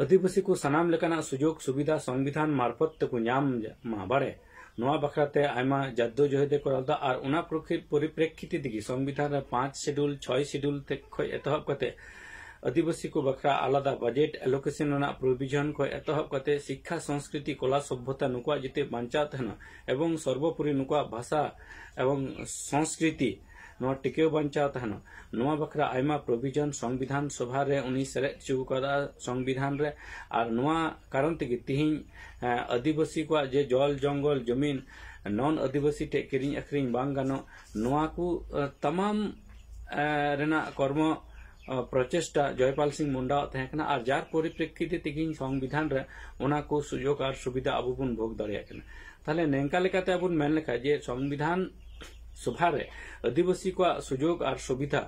ᱟᱹᱫᱤᱵᱟᱹᱥᱤ ᱠᱚ ᱥᱟᱱᱟᱢ ᱞᱮᱠᱟᱱᱟᱜ ᱥᱩᱡᱳᱜᱽ ᱥᱩᱵᱤᱫᱷᱟ ᱥᱚᱝᱵᱤᱫᱷᱟᱱ ᱢᱟᱨᱯᱷᱚᱛ ᱛᱮᱠᱚ ᱧᱟᱢ ᱢᱟ ᱵᱟᱲᱮ, ᱱᱚᱣᱟ ᱵᱟᱠᱷᱨᱟ ᱛᱮ ᱟᱭᱢᱟ ᱡᱟᱫᱽᱫᱚᱡᱚᱦᱚᱫ ᱮ ᱠᱚᱨᱟᱣ ᱞᱮᱫᱟ᱾ ᱟᱨ ᱚᱱᱟ ᱯᱨᱚᱠᱷᱤ-, ᱯᱚᱨᱤᱯᱨᱮᱠᱠᱷᱤᱛ ᱛᱮᱜᱮ ᱥᱚᱝᱵᱤᱫᱷᱟᱱ ᱨᱮ ᱯᱟᱸᱪ ᱥᱤᱰᱩᱞ, ᱪᱷᱚᱭ ᱥᱤᱰᱩᱞ ᱛᱮ ᱠᱷᱚᱡ ᱮᱛᱚᱦᱚᱵ ᱠᱟᱛᱮ ᱟᱹᱫᱤᱵᱟᱹᱥᱤ ᱠᱚ ᱵᱟᱠᱷᱨᱟ ᱟᱞᱟᱫᱟ ᱵᱟᱡᱮᱴ ᱮᱞᱳᱠᱮᱥᱚᱱ ᱨᱮᱱᱟᱜ ᱯᱨᱚᱵᱷᱤᱡᱚᱱ ᱠᱷᱚᱡ ᱮᱛᱚᱦᱚᱵ ᱠᱟᱛᱮ ᱥᱤᱠᱠᱷᱟ, ᱥᱚᱝᱥᱠᱨᱤᱛᱤ, ᱠᱚᱞᱟ, ᱥᱚᱵᱷᱭᱚᱛᱟ ᱱᱩᱠᱩᱣᱟᱜ ᱡᱟᱛᱮ ᱵᱟᱧᱪᱟᱣ ᱛᱟᱦᱮᱱᱟ ᱮᱵᱚᱝ ᱥᱚᱨᱵᱚᱯᱚᱨᱤ ᱱᱩᱠᱩᱣᱟᱜ ᱵᱷᱟᱥᱟ ᱮᱵᱚᱝ ᱥᱚᱝᱥᱠᱨᱤᱛᱤ ᱱᱚᱣᱟ ᱴᱤᱠᱟᱹᱣ ᱵᱟᱧᱪᱟᱣ ᱛᱟᱦᱮᱱᱟ, ᱱᱚᱣᱟ ᱵᱟᱠᱷᱨᱟ ᱟᱭᱢᱟ ᱯᱨᱚᱵᱷᱤᱡᱚᱱ ᱥᱚᱝᱵᱤᱫᱷᱟᱱ ᱥᱚᱵᱷᱟ ᱨᱮ ᱩᱱᱤ ᱥᱮᱞᱮᱫ ᱦᱚᱪᱚ ᱟᱠᱟᱫᱟ ᱥᱚᱝᱵᱤᱫᱷᱟᱱ ᱨᱮ᱾ ᱟᱨ ᱱᱚᱣᱟ ᱠᱟᱨᱚᱱ ᱛᱮᱜᱮ ᱛᱤᱦᱤᱧ, ᱮ, ᱟᱹᱫᱤᱵᱟᱹᱥᱤ ᱠᱚᱣᱟᱜ ᱡᱮ ᱡᱚᱞ ᱡᱚᱝᱜᱚᱞ ᱡᱚᱢᱤᱱ ᱱᱚᱱ ᱟᱹᱫᱤᱵᱟᱹᱥᱤ ᱴᱷᱮᱡ ᱠᱤᱨᱤᱧ ᱟᱹᱠᱷᱨᱤᱧ ᱵᱟᱝ ᱜᱟᱱᱚᱜ, ᱱᱚᱣᱟ ᱠᱚ, ᱮ, ᱛᱟᱢᱟᱢ, ᱮ, ᱨᱮᱱᱟᱜ ᱠᱚᱨᱢᱚ, ᱮ, ᱯᱨᱚᱪᱮᱥᱴᱟ ᱡᱚᱭᱯᱟᱞ ᱥᱤᱝ ᱢᱩᱱᱰᱟᱣᱟᱜ ᱛᱟᱦᱮᱸ ᱠᱟᱱᱟ᱾ ᱟᱨ ᱡᱟᱨ ᱯᱚᱨᱤᱯᱨᱮᱠᱠᱷᱤᱛ ᱛᱮ ᱛᱤᱦᱤᱧ ᱥᱚᱝᱵᱤᱫᱷᱟᱱ ᱨᱮ ᱚᱱᱟ ᱠᱚ ᱥᱩᱡᱳᱜᱽ ᱟᱨ ᱥᱩᱵᱤᱫᱷᱟ ᱟᱵᱚ ᱵᱚᱱ ᱵᱷᱳᱜᱽ ᱫᱟᱲᱮᱭᱟᱜ ᱠᱟᱱᱟ᱾ ᱛᱟᱦᱞᱮ ᱱᱮᱝᱠᱟ ᱞᱮᱠᱟᱛᱮ ᱟᱵᱚ ᱵᱚᱱ ᱢᱮᱱ ᱞᱮᱠᱷᱟᱡ ᱡᱮ ᱥᱚᱝᱵᱤᱫᱷᱟᱱ ᱥᱚᱵᱷᱟ ᱨᱮ ᱟᱹᱫᱤᱵᱟᱹᱥᱤ ᱠᱚᱣᱟᱜ ᱥᱩᱡᱳᱜᱽ ᱟᱨ ᱥᱩᱵᱤᱫᱷᱟ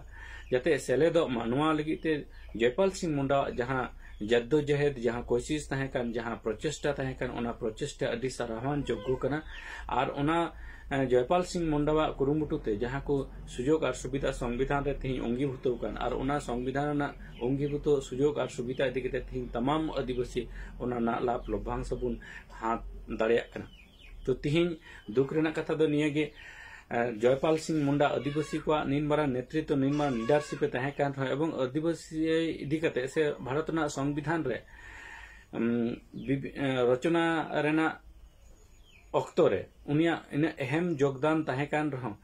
ᱡᱟᱛᱮ ᱥᱮᱞᱮᱫᱚᱜ ᱢᱟ, ᱱᱚᱣᱟ ᱞᱟᱹᱜᱤᱫ ᱛᱮ ᱡᱚᱭᱯᱟᱞ ᱥᱤᱝ ᱢᱩᱱᱰᱟᱣᱟᱜ ᱡᱟᱦᱟᱸ ᱡᱟᱫᱫᱳᱡᱟᱦᱮᱫ, ᱡᱟᱦᱟᱸ ᱠᱳᱥᱤᱥ ᱛᱟᱦᱮᱸ ᱠᱟᱱ, ᱡᱟᱦᱟᱸ ᱯᱨᱚᱪᱮᱥᱴᱟ ᱛᱟᱦᱮᱸ ᱠᱟᱱ, ᱚᱱᱟ ᱯᱨᱚᱪᱮᱥᱴᱟ ᱟᱹᱰᱤ ᱥᱟᱨᱦᱟᱣᱟᱱ ᱡᱳᱜᱽᱜᱚ ᱠᱟᱱᱟ᱾ ᱟᱨ ᱚᱱᱟ ᱮ, ᱡᱚᱭᱯᱟᱞ ᱥᱤᱝ ᱢᱩᱱᱰᱟᱣᱟᱜ ᱠᱩᱨᱩᱢᱩᱴᱩ ᱛᱮ ᱡᱟᱦᱟᱸ ᱠᱚ ᱥᱩᱡᱳᱜᱽ ᱟᱨ ᱥᱩᱵᱤᱫᱷᱟ ᱥᱚᱝᱵᱤᱫᱷᱟᱱ ᱨᱮ ᱛᱮᱦᱮᱧ ᱚᱝᱜᱤᱵᱷᱩᱛᱚ ᱟᱠᱟᱱ, ᱟᱨ ᱚᱱᱟ ᱥᱚᱝᱵᱤᱫᱷᱟᱱ ᱨᱮᱱᱟᱜ ᱚᱝᱜᱤᱵᱷᱩᱛᱚ ᱥᱩᱡᱳᱜᱽ ᱟᱨ ᱥᱩᱵᱤᱫᱷᱟ ᱤᱫᱤ ᱠᱟᱛᱮ ᱛᱮᱦᱮᱧ ᱛᱟᱢᱟᱢ ᱟᱹᱫᱤᱵᱟᱹᱥᱤ ᱚᱱᱟ ᱨᱮᱱᱟᱜ ᱞᱟᱵᱷ ᱞᱚᱵᱷᱟᱝᱥᱚ ᱵᱚᱱ ᱦᱟᱛ ᱫᱟᱲᱮᱭᱟᱜ ᱠᱟᱱᱟ᱾ ᱛᱚ ᱛᱮᱦᱮᱧ ᱫᱩᱠ ᱨᱮᱱᱟᱜ ᱠᱟᱛᱷᱟ ᱫᱚ ᱱᱤᱭᱟᱹ ᱜᱮ, ᱮ, ᱡᱚᱭᱯᱟᱞ ᱥᱤᱝ ᱢᱩᱱᱰᱟ ᱟᱹᱫᱤᱵᱟᱹᱥᱤ ᱠᱚᱣᱟᱜ ᱱᱤᱱ ᱢᱟᱨᱟᱝ ᱱᱮᱛᱨᱤᱛᱵ, ᱱᱤᱱ ᱢᱟᱨᱟᱝ ᱞᱤᱰᱟᱨᱥᱤᱯ ᱮ ᱛᱟᱦᱮᱸ ᱠᱟᱱ ᱨᱮᱦᱚᱸ, ᱮᱵᱚᱝ ᱟᱹᱫᱤᱵᱟᱹᱥᱤ ᱤᱫᱤ ᱠᱟᱛᱮ ᱥᱮ ᱵᱷᱟᱨᱚᱛ ᱨᱮᱱᱟᱜ ᱥᱚᱝᱵᱤᱫᱷᱟᱱ ᱨᱮ, ᱩᱢ, ᱵᱤᱵ-, ᱮ, ᱨᱚᱪᱚᱱᱟ ᱨᱮᱱᱟᱜ ᱚᱠᱛᱚ ᱨᱮ ᱩᱱᱤᱭᱟᱜ ᱤᱱᱟᱹᱜ ᱮᱦᱮᱢ ᱡᱳᱜᱽᱫᱟᱱ ᱛᱟᱦᱮᱸ ᱠᱟᱱ ᱨᱮᱦᱚᱸ,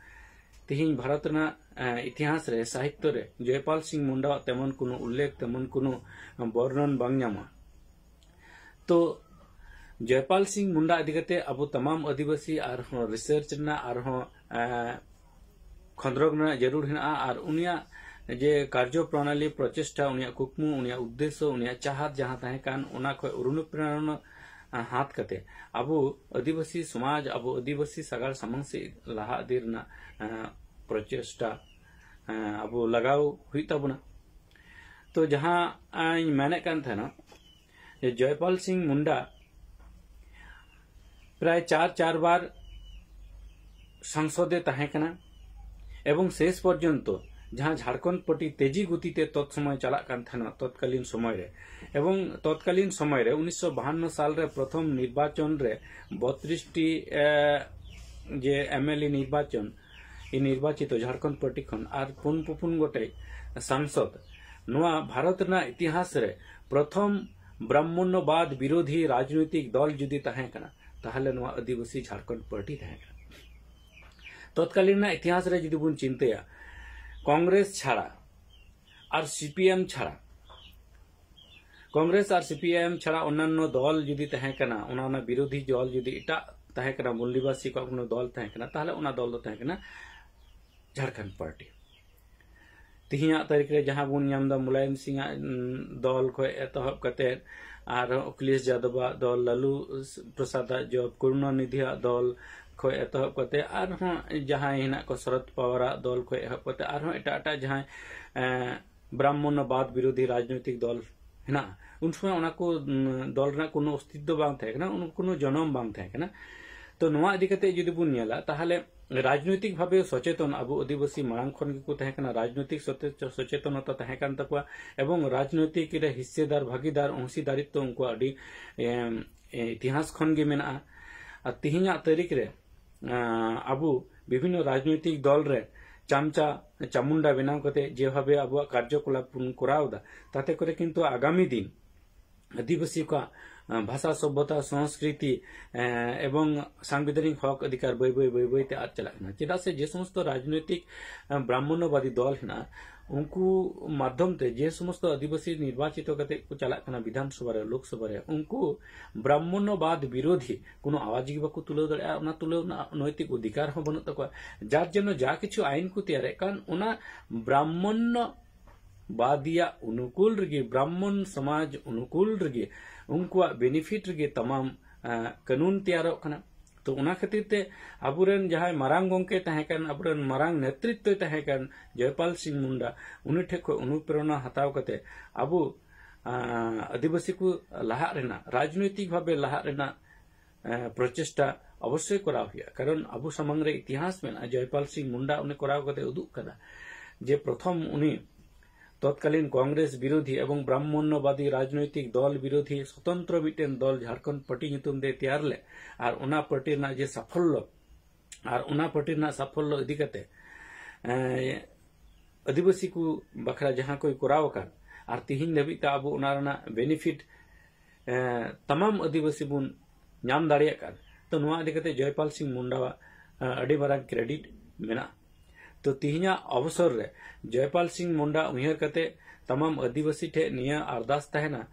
ᱛᱮᱦᱮᱧ ᱵᱷᱟᱨᱚᱛ ᱨᱮᱱᱟᱜ, ᱮ, ᱤᱛᱤᱦᱟᱥ ᱨᱮ, ᱥᱟᱦᱤᱛᱛᱚ ᱨᱮ ᱡᱚᱭᱯᱟᱞ ᱥᱤᱝ ᱢᱩᱱᱰᱟᱣᱟᱜ ᱛᱮᱢᱚᱱ ᱠᱳᱱᱳ ᱩᱞᱞᱮᱠᱷ, ᱛᱮᱢᱚᱱ ᱠᱳᱱᱳ ᱵᱚᱨᱱᱚᱱ ᱵᱟᱝ ᱧᱟᱢᱚᱜᱼᱟ᱾ ᱛᱚ ᱡᱚᱭᱯᱟᱞ ᱥᱤᱝ ᱢᱩᱱᱰᱟ ᱤᱫᱤ ᱠᱟᱛᱮ ᱟᱵᱚ ᱛᱟᱢᱟᱢ ᱟᱹᱫᱤᱵᱟᱹᱥᱤ ᱟᱨᱦᱚᱸ ᱨᱤᱥᱟᱨᱪ ᱨᱮᱱᱟᱜ ᱟᱨᱦᱚᱸ, ᱮ, ᱠᱷᱚᱸᱫᱽᱨᱚᱸᱫᱽ ᱨᱮᱱᱟᱜ ᱡᱟᱹᱨᱩᱲ ᱦᱮᱱᱟᱜᱼᱟ᱾ ᱟᱨ ᱩᱱᱤᱭᱟᱜ ᱡᱮ ᱠᱟᱨᱡᱚ ᱯᱨᱚᱱᱟᱞᱤ, ᱯᱨᱚᱪᱮᱥᱴᱟ, ᱩᱱᱤᱭᱟᱜ ᱠᱩᱠᱢᱩ, ᱩᱱᱤᱭᱟᱜ ᱩᱫᱽᱫᱮᱥᱥᱚ, ᱩᱱᱤᱭᱟᱜ ᱪᱟᱦᱟᱛ ᱡᱟᱦᱟᱸ ᱛᱟᱦᱮᱸ ᱠᱟᱱ, ᱚᱱᱟ ᱠᱷᱚᱱ ᱚᱱᱩᱯᱨᱮᱨᱚᱱᱟ ᱦᱟᱛ ᱠᱟᱛᱮ ᱟᱵᱚ ᱟᱹᱫᱤᱵᱟᱹᱥᱤ ᱥᱚᱢᱟᱡᱽ, ᱟᱵᱚ ᱟᱹᱫᱤᱵᱟᱹᱥᱤ ᱥᱟᱜᱟᱲ ᱥᱟᱢᱟᱝ ᱥᱮᱫ ᱞᱟᱦᱟ ᱤᱫᱤ ᱨᱮᱱᱟᱜ, ᱮ, ᱯᱨᱚᱪᱮᱥᱴᱟ, ᱮ, ᱟᱵᱚ ᱞᱟᱜᱟᱣ ᱦᱩᱭᱩᱜ ᱛᱟᱵᱚᱱᱟ᱾ ᱛᱚ ᱡᱟᱦᱟᱸ ᱤᱧ ᱢᱮᱱᱮᱫ ᱠᱟᱱ ᱛᱟᱦᱮᱱᱟ ᱡᱮ ᱡᱚᱭᱯᱟᱞ ᱥᱤᱝ ᱢᱩᱱᱰᱟ ᱯᱨᱟᱭ ᱪᱟᱨ ᱪᱟᱨ ᱵᱟᱨ ᱥᱚᱝᱥᱚᱫ ᱮ ᱛᱟᱦᱮᱸ ᱠᱟᱱᱟ, ᱮᱵᱚᱝ ᱥᱮᱥ ᱯᱚᱨᱡᱚᱱᱛᱚ ᱡᱟᱦᱟᱸ ᱡᱷᱟᱲᱠᱷᱚᱸᱰ ᱯᱟᱨᱴᱤ ᱛᱮᱡᱤ ᱜᱚᱛᱤ ᱛᱮ ᱛᱚᱛ ᱥᱚᱢᱚᱭ ᱪᱟᱞᱟᱜ ᱠᱟᱱ ᱛᱟᱦᱮᱱᱟ, ᱛᱚᱛᱠᱟᱞᱤᱱ ᱥᱚᱢᱚᱭ ᱨᱮ, ᱮᱵᱚᱝ ᱛᱚᱛᱠᱟᱞᱤᱱ ᱥᱚᱢᱚᱭ ᱨᱮ ᱩᱱᱤᱥᱥᱚ ᱵᱟᱦᱟᱱᱱᱚ ᱥᱟᱞ ᱨᱮ ᱯᱨᱚᱛᱷᱚᱢ ᱱᱤᱨᱵᱟᱪᱚᱱ ᱨᱮ ᱵᱚᱛᱨᱤᱥ ᱴᱤ, ᱮ, ᱡᱮ ᱮᱢ ᱮᱞ ᱮ ᱱᱤᱨᱵᱟᱪᱚᱱ, ᱱᱤᱨᱵᱟᱪᱤᱛᱚ ᱡᱷᱟᱲᱠᱷᱚᱸᱰ ᱯᱟᱨᱴᱤ ᱠᱷᱚᱱ ᱟᱨ ᱯᱩᱱ ᱯᱩᱯᱩᱱ ᱜᱚᱴᱮᱡ ᱥᱟᱝᱥᱚᱫ, ᱱᱚᱣᱟ ᱵᱷᱟᱨᱚᱛ ᱨᱮᱱᱟᱜ ᱤᱛᱤᱦᱟᱥ ᱨᱮ ᱯᱨᱚᱛᱷᱚᱢ ᱵᱨᱟᱦᱢᱚᱱᱱᱚᱵᱟᱫ ᱵᱤᱨᱳᱫᱷᱤ ᱨᱟᱡᱽᱱᱳᱭᱛᱤᱠ ᱫᱚᱞ ᱡᱩᱫᱤ ᱛᱟᱦᱮᱸ ᱠᱟᱱᱟ, ᱛᱟᱦᱚᱞᱮ ᱱᱚᱣᱟ ᱟᱹᱫᱤᱵᱟᱹᱥᱤ ᱡᱷᱟᱲᱠᱷᱚᱸᱰ ᱯᱟᱨᱴᱤ ᱛᱟᱦᱮᱸ ᱠᱟᱱᱟ᱾ ᱛᱚᱛᱠᱟᱞᱤᱱ ᱨᱮᱱᱟᱜ ᱤᱛᱤᱦᱟᱥ ᱨᱮ ᱡᱩᱫᱤ ᱵᱚᱱ ᱪᱤᱱᱛᱟᱹᱭᱟ, ᱠᱚᱝᱜᱨᱮᱥ ᱪᱷᱟᱲᱟ ᱟᱨ ᱥᱤ ᱯᱤ ᱮᱢ ᱪᱷᱟᱲᱟ, ᱠᱚᱝᱜᱨᱮᱥ ᱟᱨ ᱥᱤ ᱯᱤ ᱮᱢ ᱪᱷᱟᱲᱟ ᱚᱱᱱᱟᱱᱱᱚ ᱫᱚᱞ ᱡᱩᱫᱤ ᱛᱟᱦᱮᱸ ᱠᱟᱱᱟ, ᱚᱱᱟ, ᱚᱱᱟ ᱵᱤᱨᱳᱫᱷᱤ ᱫᱚᱞ ᱡᱩᱫᱤ ᱮᱴᱟᱜ ᱛᱟᱦᱮᱸ ᱠᱟᱱᱟ, ᱢᱩᱞᱞᱤᱵᱟᱥᱤ ᱠᱚᱣᱟᱜ ᱠᱳᱱᱳ ᱫᱚᱞ ᱛᱟᱦᱮᱸ ᱠᱟᱱᱟ, ᱛᱟᱦᱚᱞᱮ ᱚᱱᱟ ᱫᱚᱞ ᱫᱚ ᱛᱟᱦᱮᱸ ᱠᱟᱱᱟ ᱡᱷᱟᱲᱠᱷᱚᱸᱰ ᱯᱟᱨᱴᱤ᱾ ᱛᱮᱦᱮᱧᱟᱜ ᱛᱟᱹᱨᱤᱠᱷ ᱨᱮ ᱡᱟᱦᱟᱸ ᱵᱚᱱ ᱧᱟᱢ ᱮᱫᱟ, ᱢᱩᱞᱟᱭᱚᱢ ᱥᱤᱝ ᱟᱜ, ᱩᱸ, ᱫᱚᱞ ᱠᱷᱚᱱ ᱮᱛᱚᱦᱚᱵ ᱠᱟᱛᱮ ᱟᱨ ᱚᱠᱷᱤᱞᱮᱥ ᱡᱟᱫᱚᱵ ᱟᱜ ᱫᱚᱞ, ᱞᱟᱞᱩ ᱯᱨᱚᱥᱟᱫᱽ ᱟᱜ ᱡᱚᱵ, ᱠᱚᱨᱩᱱᱟᱱᱤᱫᱷᱤ ᱟᱜ ᱫᱚᱞ ᱠᱷᱚᱱ ᱮᱛᱚᱦᱚᱵ ᱠᱟᱛᱮ ᱟᱨᱦᱚᱸ ᱡᱟᱦᱟᱸᱭ ᱦᱮᱱᱟᱜ ᱠᱚ, ᱥᱚᱨᱚᱫ ᱯᱟᱣᱟᱨ ᱟᱜ ᱫᱚᱞ ᱠᱷᱚᱱ ᱮᱦᱚᱵ ᱠᱟᱛᱮ ᱟᱨᱦᱚᱸ ᱮᱴᱟᱜ ᱮᱴᱟᱜ ᱡᱟᱦᱟᱸᱭ, ᱮᱸ, ᱵᱨᱟᱦᱢᱚᱱᱱᱚᱵᱟᱫ ᱵᱤᱨᱳᱫᱷᱤ ᱨᱟᱡᱽᱱᱳᱭᱛᱤᱠ ᱫᱚᱞ ᱦᱮᱱᱟᱜᱼᱟ, ᱩᱱ ᱥᱚᱢᱚᱭ ᱚᱱᱟ ᱠᱚ, ᱩᱢ, ᱫᱚᱞ ᱨᱮᱱᱟᱜ ᱠᱳᱱᱳ ᱚᱥᱛᱤᱛᱛᱚ ᱵᱟᱝ ᱛᱟᱦᱮᱸ ᱠᱟᱱᱟ, ᱩᱱ-, ᱠᱳᱱᱳ ᱡᱚᱱᱚᱢ ᱵᱟᱝ ᱛᱟᱦᱮᱸ ᱠᱟᱱᱟ᱾ ᱛᱚ ᱱᱚᱣᱟ ᱤᱫᱤ ᱠᱟᱛᱮ ᱡᱩᱫᱤ ᱵᱚᱱ ᱧᱮᱞᱟ, ᱛᱟᱦᱚᱞᱮ ᱨᱟᱡᱽᱱᱳᱭᱛᱤᱠ ᱵᱷᱟᱵᱮ ᱥᱚᱪᱮᱛᱚᱱ ᱟᱵᱚ ᱟᱹᱫᱤᱵᱟᱹᱥᱤ ᱢᱟᱲᱟᱝ ᱠᱷᱚᱱ ᱜᱮᱠᱚ ᱛᱟᱦᱮᱸ ᱠᱟᱱᱟ, ᱨᱟᱡᱽᱱᱳᱭᱛᱤᱠ ᱥᱚᱛᱮ-, ᱥᱚᱪᱮᱛᱚᱱᱚᱛᱟ ᱛᱟᱦᱮᱸ ᱠᱟᱱ ᱛᱟᱠᱚᱣᱟ, ᱮᱵᱚᱝ ᱨᱟᱡᱽᱱᱳᱭᱛᱤᱠ ᱨᱮ ᱦᱤᱥᱥᱮᱫᱟᱨ, ᱵᱷᱟᱹᱜᱤᱫᱟᱨ, ᱚᱝᱥᱤᱫᱟᱨᱤᱛᱛᱚ ᱩᱱᱠᱩᱣᱟᱜ ᱟᱹᱰᱤ, ᱮᱢ, ᱮ, ᱤᱛᱤᱦᱟᱥ ᱠᱷᱚᱱ ᱜᱮ ᱢᱮᱱᱟᱜᱼᱟ᱾ ᱟᱨ ᱛᱤᱦᱤᱧᱟᱜ ᱛᱟᱹᱨᱤᱠᱷ ᱨᱮ, ᱟᱸ, ᱟᱵᱚ ᱵᱤᱵᱷᱤᱱᱱᱚ ᱨᱟᱡᱽᱱᱳᱭᱛᱤᱠ ᱫᱚᱞ ᱨᱮ ᱪᱟᱢᱪᱟ ᱪᱟᱢᱩᱱᱰᱟ ᱵᱮᱱᱟᱣ ᱠᱟᱛᱮ ᱡᱮᱵᱷᱟᱵᱮ ᱟᱵᱚᱣᱟᱜ ᱠᱟᱨᱡᱚᱠᱚᱞᱟᱯ ᱵᱚᱱ ᱠᱚᱨᱟᱣ ᱮᱫᱟ, ᱛᱟᱛᱮ ᱠᱚᱨᱮ ᱠᱤᱱᱛᱩ ᱟᱜᱟᱢᱤ ᱫᱤᱱ ᱟᱹᱫᱤᱵᱟᱹᱥᱤ ᱠᱚᱣᱟᱜ, ᱟᱸ, ᱵᱷᱟᱥᱟ, ᱥᱚᱵᱷᱚᱛᱟ, ᱥᱚᱝᱥᱠᱨᱤᱛᱤ, ᱮᱸ, ᱮᱵᱚᱝ ᱥᱟᱝᱵᱤᱫᱷᱟᱱᱤᱠ ᱦᱚᱠ ᱚᱫᱷᱤᱠᱟᱨ ᱵᱟᱹᱭ ᱵᱟᱹᱭ, ᱵᱟᱹᱭ ᱵᱟᱹᱭ ᱛᱮ ᱟᱫ ᱪᱟᱞᱟᱜ ᱠᱟᱱᱟ᱾ ᱪᱮᱫᱟᱜ ᱥᱮ ᱡᱮ ᱥᱚᱢᱚᱥᱛᱚ ᱨᱟᱡᱽᱱᱳᱭᱛᱤᱠ, ᱟᱸ, ᱵᱨᱟᱦᱢᱚᱱᱱᱚᱵᱟᱫᱤ ᱫᱚᱞ ᱦᱮᱱᱟᱜᱼᱟ, ᱩᱱᱠᱩ ᱢᱟᱫᱽᱫᱷᱚᱢ ᱛᱮ ᱡᱮ ᱥᱚᱢᱚᱥᱛᱚ ᱟᱹᱫᱤᱵᱟᱹᱥᱤ ᱱᱤᱨᱵᱟᱪᱤᱛᱚ ᱠᱟᱛᱮ ᱠᱚ ᱪᱟᱞᱟᱜ ᱠᱟᱱᱟ ᱵᱤᱫᱷᱟᱱ ᱥᱚᱵᱷᱟ ᱨᱮ, ᱞᱳᱠ ᱥᱚᱵᱷᱟ ᱨᱮ, ᱩᱱᱠᱩ ᱵᱨᱟᱦᱢᱚᱱᱱᱚᱵᱟᱫ ᱵᱤᱨᱳᱫᱷᱤ ᱠᱳᱱᱳ ᱟᱣᱟᱡ ᱜᱮ ᱵᱟᱠᱚ ᱛᱩᱞᱟᱹᱣ ᱫᱟᱲᱮᱭᱟᱜᱼᱟ, ᱚᱱᱟ ᱛᱩᱞᱟᱹᱣ ᱨᱮᱱᱟᱜ ᱱᱳᱭᱛᱤᱠ ᱚᱫᱷᱤᱠᱟᱨ ᱦᱚᱸ ᱵᱟᱹᱱᱩᱜ ᱛᱟᱠᱚᱣᱟ᱾ ᱡᱟᱨ ᱡᱚᱱᱱᱚ ᱡᱟ ᱠᱤᱪᱷᱩ ᱟᱭᱤᱱ ᱠᱚ ᱛᱮᱭᱟᱨᱮᱫ ᱠᱟᱱ, ᱚᱱᱟ ᱵᱨᱟᱦᱢᱚᱱᱱᱚ ᱵᱟᱫᱤᱭᱟᱜ ᱚᱱᱩᱠᱩᱞ ᱨᱮᱜᱮ, ᱵᱨᱟᱦᱢᱚᱱ ᱥᱚᱢᱟᱡᱽ ᱚᱱᱩᱠᱩᱞ ᱨᱮᱜᱮ, ᱩᱱᱠᱩᱣᱟᱜ ᱵᱮᱱᱤᱯᱷᱤᱴ ᱨᱮᱜᱮ ᱛᱟᱢᱟᱢ, ᱟᱸ, ᱠᱟᱹᱱᱩᱱ ᱛᱮᱭᱟᱨᱚᱜ ᱠᱟᱱᱟ᱾ ᱛᱚ ᱚᱱᱟ ᱠᱷᱟᱹᱛᱤᱨ ᱛᱮ ᱟᱵᱚᱨᱮᱱ ᱡᱟᱦᱟᱸᱭ ᱢᱟᱨᱟᱝ ᱜᱚᱢᱠᱮ ᱛᱟᱦᱮᱸ ᱠᱟᱱ, ᱟᱵᱚᱨᱮᱱ ᱢᱟᱨᱟᱝ ᱱᱮᱛᱨᱤᱛᱵᱚᱭ ᱛᱟᱦᱮᱸ ᱠᱟᱱ ᱡᱚᱭᱯᱟᱞ ᱥᱤᱝ ᱢᱩᱱᱰᱟ, ᱩᱱᱤ ᱴᱷᱮᱱ ᱠᱷᱚᱱ ᱚᱱᱩᱯᱨᱮᱨᱚᱱᱟ ᱦᱟᱛᱟᱣ ᱠᱟᱛᱮ ᱟᱵᱚ, ᱟᱸ, ᱟᱹᱫᱤᱵᱟᱹᱥᱤ ᱠᱚ ᱞᱟᱦᱟᱜ ᱨᱮᱱᱟᱜ, ᱨᱟᱡᱽᱱᱳᱭᱛᱤᱠ ᱵᱷᱟᱵᱮ ᱞᱟᱦᱟᱜ ᱨᱮᱱᱟᱜ, ᱮᱸ, ᱯᱨᱚᱪᱮᱥᱴᱟ ᱚᱵᱚᱥᱥᱳᱭ ᱠᱚᱨᱟᱣ ᱦᱩᱭᱩᱜᱼᱟ᱾ ᱠᱟᱨᱚᱱ ᱟᱵᱚ ᱥᱟᱢᱟᱝ ᱨᱮ ᱤᱛᱤᱦᱟᱥ ᱢᱮᱱᱟᱜᱼᱟ, ᱡᱚᱭᱯᱟᱞ ᱥᱤᱝ ᱢᱩᱱᱰᱟ ᱩᱱᱤ ᱠᱚᱨᱟᱣ ᱠᱟᱛᱮ ᱩᱫᱩᱜ ᱠᱟᱫᱟ ᱡᱮ ᱯᱨᱚᱛᱷᱚᱢ ᱩᱱᱤ ᱛᱚᱛᱠᱟᱞᱤᱱ ᱠᱚᱝᱜᱨᱮᱥ ᱵᱤᱨᱳᱫᱷᱤ ᱮᱵᱚᱝ ᱵᱨᱟᱦᱢᱚᱱᱱᱚᱵᱟᱫᱤ ᱨᱟᱡᱽᱱᱳᱭᱛᱤᱠ ᱫᱚᱞ ᱵᱤᱨᱳᱫᱷᱤ ᱥᱚᱛᱚᱱᱛᱨᱚ ᱢᱤᱫᱴᱮᱱ ᱫᱚᱞ ᱡᱷᱟᱲᱠᱷᱚᱸᱰ ᱯᱟᱨᱴᱤ ᱧᱩᱛᱩᱢ ᱛᱮ ᱛᱮᱭᱟᱨ ᱞᱮᱫ, ᱟᱨ ᱚᱱᱟ ᱯᱟᱨᱴᱤ ᱨᱮᱱᱟᱜ ᱡᱮ ᱥᱟᱯᱷᱚᱞᱞᱚ, ᱟᱨ ᱚᱱᱟ ᱯᱟᱨᱴᱤ ᱨᱮᱱᱟᱜ ᱥᱟᱯᱷᱚᱞᱞᱚ ᱤᱫᱤ ᱠᱟᱛᱮ, ᱮᱸ, ᱟᱹᱫᱤᱵᱟᱹᱥᱤ ᱠᱚ ᱵᱟᱠᱷᱨᱟ ᱡᱟᱦᱟᱸ ᱠᱚᱭ ᱠᱚᱨᱟᱣ ᱟᱠᱟᱫ, ᱟᱨ ᱛᱤᱦᱤᱧ ᱫᱷᱟᱹᱵᱤᱡ ᱛᱮ ᱟᱵᱚ ᱚᱱᱟ ᱨᱮᱱᱟᱜ ᱵᱮᱱᱤᱯᱷᱤᱴ, ᱮᱸ, ᱛᱟᱢᱟᱢ ᱟᱹᱫᱤᱵᱟᱹᱥᱤ ᱵᱚᱱ ᱧᱟᱢ ᱫᱟᱲᱮᱭᱟᱜ ᱠᱟᱱ᱾ ᱛᱚ ᱱᱚᱣᱟ ᱤᱫᱤ ᱠᱟᱛᱮ ᱡᱚᱭᱯᱟᱞ ᱥᱤᱝ ᱢᱩᱱᱰᱟᱣᱟᱜ, ᱮᱸ, ᱟᱹᱰᱤ ᱢᱟᱨᱟᱝ ᱠᱨᱮᱰᱤᱴ ᱢᱮᱱᱟᱜᱼᱟ᱾ ᱛᱚ ᱛᱤᱦᱤᱧᱟᱜ ᱚᱵᱚᱥᱚᱨ ᱨᱮ ᱡᱚᱭᱯᱟᱞ ᱥᱤᱝ ᱢᱩᱱᱰᱟ ᱩᱭᱦᱟᱹᱨ ᱠᱟᱛᱮ ᱛᱟᱢᱟᱢ ᱟᱹᱫᱤᱵᱟᱹᱥᱤ ᱴᱷᱮᱱ ᱱᱤᱭᱟᱹ ᱟᱨᱫᱟᱥ ᱛᱟᱦᱮᱱᱟ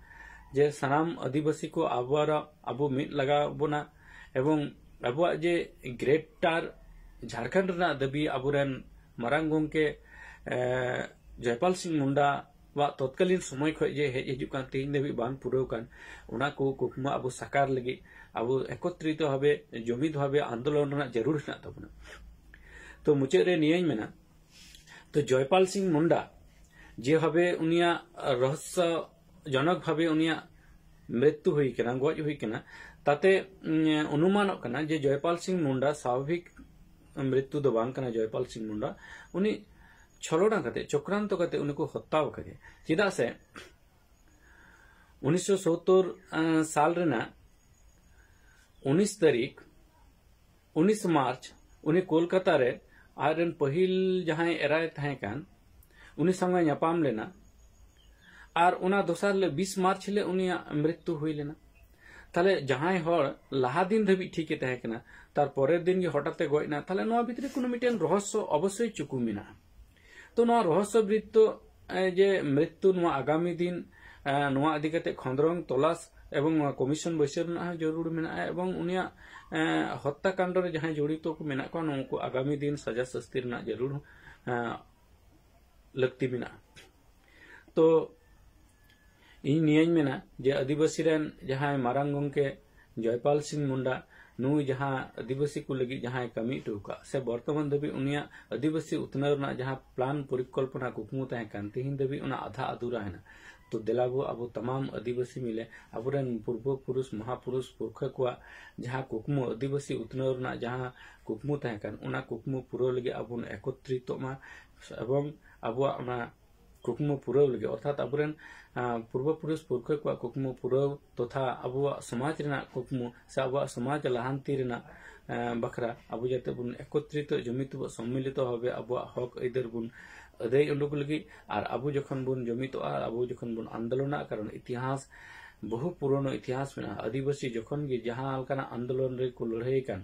ᱡᱮ ᱥᱟᱱᱟᱢ ᱟᱹᱫᱤᱵᱟᱹᱥᱤ ᱠᱚ ᱟᱵᱚᱣᱟᱜ, ᱟᱵᱚ ᱢᱤᱫ ᱞᱟᱜᱟᱣ ᱵᱚᱱᱟ, ᱮᱵᱚᱝ ᱟᱵᱚᱣᱟᱜ ᱡᱮ ᱜᱨᱮᱴᱟᱨ ᱡᱷᱟᱲᱠᱷᱚᱸᱰ ᱨᱮᱱᱟᱜ ᱫᱟᱹᱵᱤ ᱟᱵᱚᱨᱮᱱ ᱢᱟᱨᱟᱝ ᱜᱚᱢᱠᱮ, ᱮ, ᱡᱚᱭᱯᱟᱞ ᱥᱤᱝ ᱢᱩᱱᱰᱟ ᱣᱟᱜ ᱛᱚᱛᱠᱟᱞᱤᱱ ᱥᱚᱢᱚᱭ ᱠᱷᱚᱱ ᱡᱮ ᱦᱮᱡ ᱦᱤᱡᱩᱜ ᱠᱟᱱ, ᱛᱮᱦᱮᱧ ᱫᱷᱟᱹᱵᱤᱡ ᱵᱟᱝ ᱯᱩᱨᱟᱹᱣ ᱠᱟᱱ, ᱚᱱᱟ ᱠᱚ ᱠᱩᱠᱢᱩ ᱟᱵᱚ ᱥᱟᱠᱟᱨ ᱞᱟᱹᱜᱤᱫ, ᱟᱵᱚ ᱮᱠᱚᱛᱨᱤᱛᱚ ᱵᱷᱟᱵᱮ, ᱡᱩᱢᱤᱫ ᱵᱷᱟᱵᱮ ᱟᱱᱫᱳᱞᱚᱱ ᱨᱮᱱᱟᱜ ᱡᱟᱹᱨᱩᱲ ᱦᱮᱱᱟᱜ ᱛᱟᱵᱚᱱᱟ᱾ ᱛᱚ ᱢᱩᱪᱟᱹᱫ ᱨᱮ ᱱᱤᱭᱟᱹᱧ ᱢᱮᱱᱟ, ᱛᱚ ᱡᱚᱭᱯᱟᱞ ᱥᱤᱝ ᱢᱩᱱᱰᱟ ᱡᱮ ᱵᱷᱟᱵᱮ ᱩᱱᱤᱭᱟᱜ ᱨᱚᱦᱚᱥᱥᱚ ᱡᱚᱱᱚᱠ ᱵᱷᱟᱵᱮ ᱩᱱᱤᱭᱟᱜ ᱢᱨᱤᱛᱭᱩ ᱦᱩᱭ ᱠᱟᱱᱟ, ᱜᱚᱡ ᱦᱩᱭ ᱠᱟᱱᱟ, ᱛᱟᱛᱮ ᱩᱢ, ᱚᱱᱩᱢᱟᱱᱚᱜ ᱠᱟᱱᱟ ᱡᱮ ᱡᱚᱭᱯᱟᱞ ᱥᱤᱝ ᱢᱩᱱᱰᱟ ᱥᱟᱵᱷᱟᱵᱤᱠ ᱢᱨᱤᱛᱭᱩ ᱫᱚ ᱵᱟᱝ ᱠᱟᱱᱟ᱾ ᱡᱚᱭᱯᱟᱞ ᱥᱤᱝ ᱢᱩᱱᱰᱟ ᱩᱱᱤ ᱪᱷᱚᱞᱚᱱᱟ ᱠᱟᱛᱮ, ᱪᱚᱠᱨᱟᱱᱛᱚ ᱠᱟᱛᱮ ᱩᱱᱤ ᱠᱚ ᱦᱚᱛᱛᱟ ᱟᱠᱟᱫᱮᱭᱟ᱾ ᱪᱮᱫᱟᱜ ᱥᱮ ᱩᱱᱤᱥᱥᱚ ᱥᱳᱛᱛᱳᱨ ᱥᱟᱞ ᱨᱮᱱᱟᱜ ᱩᱱᱤᱥ ᱛᱟᱹᱨᱤᱠᱷ, ᱩᱱᱤᱥ ᱢᱟᱨᱪ, ᱩᱱᱤ ᱠᱳᱞᱠᱟᱛᱟ ᱨᱮ ᱟᱡ ᱨᱮᱱ ᱯᱟᱹᱦᱤᱞ ᱡᱟᱦᱟᱸᱭ ᱮᱨᱟᱭ ᱛᱟᱦᱮᱸ ᱠᱟᱱ, ᱩᱱᱤ ᱥᱟᱶ ᱮ ᱧᱟᱯᱟᱢ ᱞᱮᱱᱟ᱾ ᱟᱨ ᱚᱱᱟ ᱫᱚᱥᱟᱨ ᱦᱤᱞᱳᱜ ᱵᱤᱥ ᱢᱟᱨᱪ ᱦᱤᱞᱳᱜ ᱩᱱᱤᱭᱟᱜ ᱢᱨᱤᱛᱭᱩ ᱦᱩᱭ ᱞᱮᱱᱟ᱾ ᱛᱟᱦᱞᱮ ᱡᱟᱦᱟᱸᱭ ᱦᱚᱲ ᱞᱟᱦᱟ ᱫᱤᱱ ᱫᱷᱟᱹᱵᱤᱡ ᱴᱷᱤᱠ ᱮ ᱛᱟᱦᱮᱸ ᱠᱟᱱᱟ, ᱛᱟᱨ ᱯᱚᱨᱮᱨ ᱫᱤᱱ ᱜᱮ ᱦᱚᱴᱟᱛ ᱮ ᱜᱚᱡ ᱮᱱᱟ, ᱛᱟᱦᱞᱮ ᱱᱚᱣᱟ ᱵᱷᱤᱛᱨᱤ ᱠᱳᱱᱳ ᱢᱤᱫᱴᱮᱱ ᱨᱚᱦᱚᱥᱥᱚ ᱚᱵᱚᱥᱥᱳᱭ ᱪᱩᱠᱩ ᱢᱮᱱᱟᱜᱼᱟ᱾ ᱛᱚ ᱱᱚᱣᱟ ᱨᱚᱦᱚᱥᱥᱚ ᱵᱨᱤᱛᱛᱚ, ᱮ, ᱡᱮ ᱢᱨᱤᱛᱭᱩ ᱱᱚᱣᱟ ᱟᱜᱟᱢᱤ ᱫᱤᱱ, ᱮ, ᱱᱚᱣᱟ ᱤᱫᱤ ᱠᱟᱛᱮ ᱠᱷᱚᱸᱫᱽᱨᱚᱝ ᱛᱚᱞᱟᱥ ᱮᱵᱚᱝ ᱱᱚᱣᱟ ᱠᱚᱢᱤᱥᱚᱱ ᱵᱟᱹᱭᱥᱟᱹᱣ ᱨᱮᱱᱟᱜ ᱦᱚᱸ ᱡᱟᱹᱨᱩᱲ ᱢᱮᱱᱟᱜᱼᱟ, ᱮᱵᱚᱝ ᱩᱱᱤᱭᱟᱜ, ᱮ, ᱦᱚᱛᱛᱟ ᱠᱟᱱᱰ ᱨᱮ ᱡᱟᱦᱟᱸᱭ ᱡᱚᱲᱤᱛᱚ ᱠᱚ ᱢᱮᱱᱟᱜ ᱠᱚᱣᱟ, ᱱᱩᱠᱩ ᱟᱜᱟᱢᱤ ᱫᱤᱱ ᱥᱟᱡᱟ ᱥᱟᱹᱥᱛᱤ ᱨᱮᱱᱟᱜ ᱡᱟᱹᱨᱩᱲ ᱦᱚᱸ, ᱮ, ᱞᱟᱹᱠᱛᱤ ᱢᱮᱱᱟᱜᱼᱟ᱾ ᱛᱚ ᱤᱧ ᱱᱤᱭᱟᱹᱧ ᱢᱮᱱᱟ ᱡᱮ ᱟᱹᱫᱤᱵᱟᱹᱥᱤ ᱨᱮᱱ ᱡᱟᱦᱟᱸᱭ ᱢᱟᱨᱟᱝ ᱜᱚᱢᱠᱮ ᱡᱚᱭᱯᱟᱞ ᱥᱤᱝ ᱢᱩᱱᱰᱟ, ᱱᱩᱭ ᱡᱟᱦᱟᱸ ᱟᱹᱫᱤᱵᱟᱹᱥᱤ ᱠᱚ ᱞᱟᱹᱜᱤᱫ ᱡᱟᱦᱟᱸᱭ ᱠᱟᱹᱢᱤ ᱦᱚᱴᱚ ᱟᱠᱟᱫ, ᱥᱮ ᱵᱚᱨᱛᱚᱢᱟᱱ ᱫᱷᱟᱹᱵᱤᱡ ᱩᱱᱤᱭᱟᱜ ᱟᱹᱫᱤᱵᱟᱹᱥᱤ ᱩᱛᱱᱟᱹᱣ ᱨᱮᱱᱟᱜ ᱡᱟᱦᱟᱸ ᱯᱞᱟᱱ, ᱯᱚᱨᱤᱠᱚᱞᱯᱚᱱᱟ, ᱠᱩᱠᱢᱩ ᱛᱟᱦᱮᱸ ᱠᱟᱱ, ᱛᱮᱦᱮᱧ ᱫᱷᱟᱹᱵᱤᱡ ᱚᱱᱟ ᱟᱫᱷᱟ ᱟᱫᱷᱩᱨᱟ ᱦᱮᱱᱟᱜ᱾ ᱛᱚ ᱫᱮᱞᱟ ᱵᱚ ᱟᱵᱚ ᱛᱟᱢᱟᱢ ᱟᱹᱫᱤᱵᱟᱹᱥᱤ ᱢᱤᱞᱮ ᱟᱵᱚᱨᱮᱱ ᱯᱩᱨᱵᱚ ᱯᱩᱨᱩᱥ ᱢᱚᱦᱟᱯᱩᱨᱩᱥ ᱯᱩᱨᱠᱷᱟᱹ ᱠᱚᱣᱟᱜ ᱡᱟᱦᱟᱸ ᱠᱩᱠᱢᱩ, ᱟᱹᱫᱤᱵᱟᱹᱥᱤ ᱩᱛᱱᱟᱹᱣ ᱨᱮᱱᱟᱜ ᱡᱟᱦᱟᱸ ᱠᱩᱠᱢᱩ ᱛᱟᱦᱮᱸ ᱠᱟᱱ, ᱚᱱᱟ ᱠᱩᱠᱢᱩ ᱯᱩᱨᱟᱹᱣ ᱞᱟᱹᱜᱤᱫ ᱟᱵᱚ ᱵᱚᱱ ᱮᱠᱚᱛᱨᱤᱛᱚᱜ ᱢᱟ ᱮᱵᱚᱝ ᱟᱵᱚᱣᱟᱜ ᱚᱱᱟ ᱠᱩᱠᱢᱩ ᱯᱩᱨᱟᱹᱣ ᱞᱟᱹᱜᱤᱫ, ᱚᱨᱛᱷᱟᱛ ᱟᱵᱚᱨᱮᱱ, ᱟ, ᱯᱩᱨᱵᱚ ᱯᱩᱨᱩᱥ ᱯᱩᱨᱠᱷᱟᱹ ᱠᱚᱣᱟᱜ ᱠᱩᱠᱢᱩ ᱯᱩᱨᱟᱹᱣ ᱛᱚᱛᱷᱟ ᱟᱵᱚᱣᱟᱜ ᱥᱚᱢᱟᱡᱽ ᱨᱮᱱᱟᱜ ᱠᱩᱠᱢᱩ ᱥᱮ ᱟᱵᱚᱣᱟᱜ ᱥᱚᱢᱟᱡᱽ ᱞᱟᱦᱟᱱᱛᱤ ᱨᱮᱱᱟᱜ, ᱟ, ᱵᱟᱠᱷᱨᱟ ᱟᱵᱚ ᱡᱟᱛᱮ ᱵᱚᱱ ᱮᱠᱚᱛᱨᱤᱛᱚ, ᱡᱩᱢᱤᱫ ᱵᱚ, ᱥᱚᱢᱢᱤᱞᱤᱛᱚ ᱵᱷᱟᱵᱮ ᱟᱵᱚᱣᱟᱜ ᱦᱚᱠ ᱟᱹᱭᱫᱟᱹᱨ ᱵᱚᱱ ᱟᱹᱫᱟᱹᱭ ᱩᱰᱩᱠ ᱞᱟᱹᱜᱤᱫ᱾ ᱟᱨ ᱟᱵᱚ ᱡᱚᱠᱷᱚᱱ ᱵᱚᱱ ᱡᱩᱢᱤᱫᱚᱜᱼᱟ, ᱟᱵᱚ ᱡᱚᱠᱷᱚᱱ ᱵᱚᱱ ᱟᱱᱫᱳᱞᱚᱱᱟ, ᱠᱟᱨᱚᱱ ᱤᱛᱤᱦᱟᱥ, ᱵᱚᱦᱩ ᱯᱩᱨᱚᱱᱚ ᱤᱛᱤᱦᱟᱥ ᱢᱮᱱᱟᱜᱼᱟ᱾ ᱟᱹᱫᱤᱵᱟᱹᱥᱤ ᱡᱚᱠᱷᱚᱱ ᱜᱮ ᱡᱟᱦᱟᱸ ᱞᱮᱠᱟᱱᱟᱜ ᱟᱱᱫᱳᱞᱚᱱ ᱨᱮᱠᱚ ᱞᱟᱹᱲᱦᱟᱹᱭ ᱠᱟᱱ,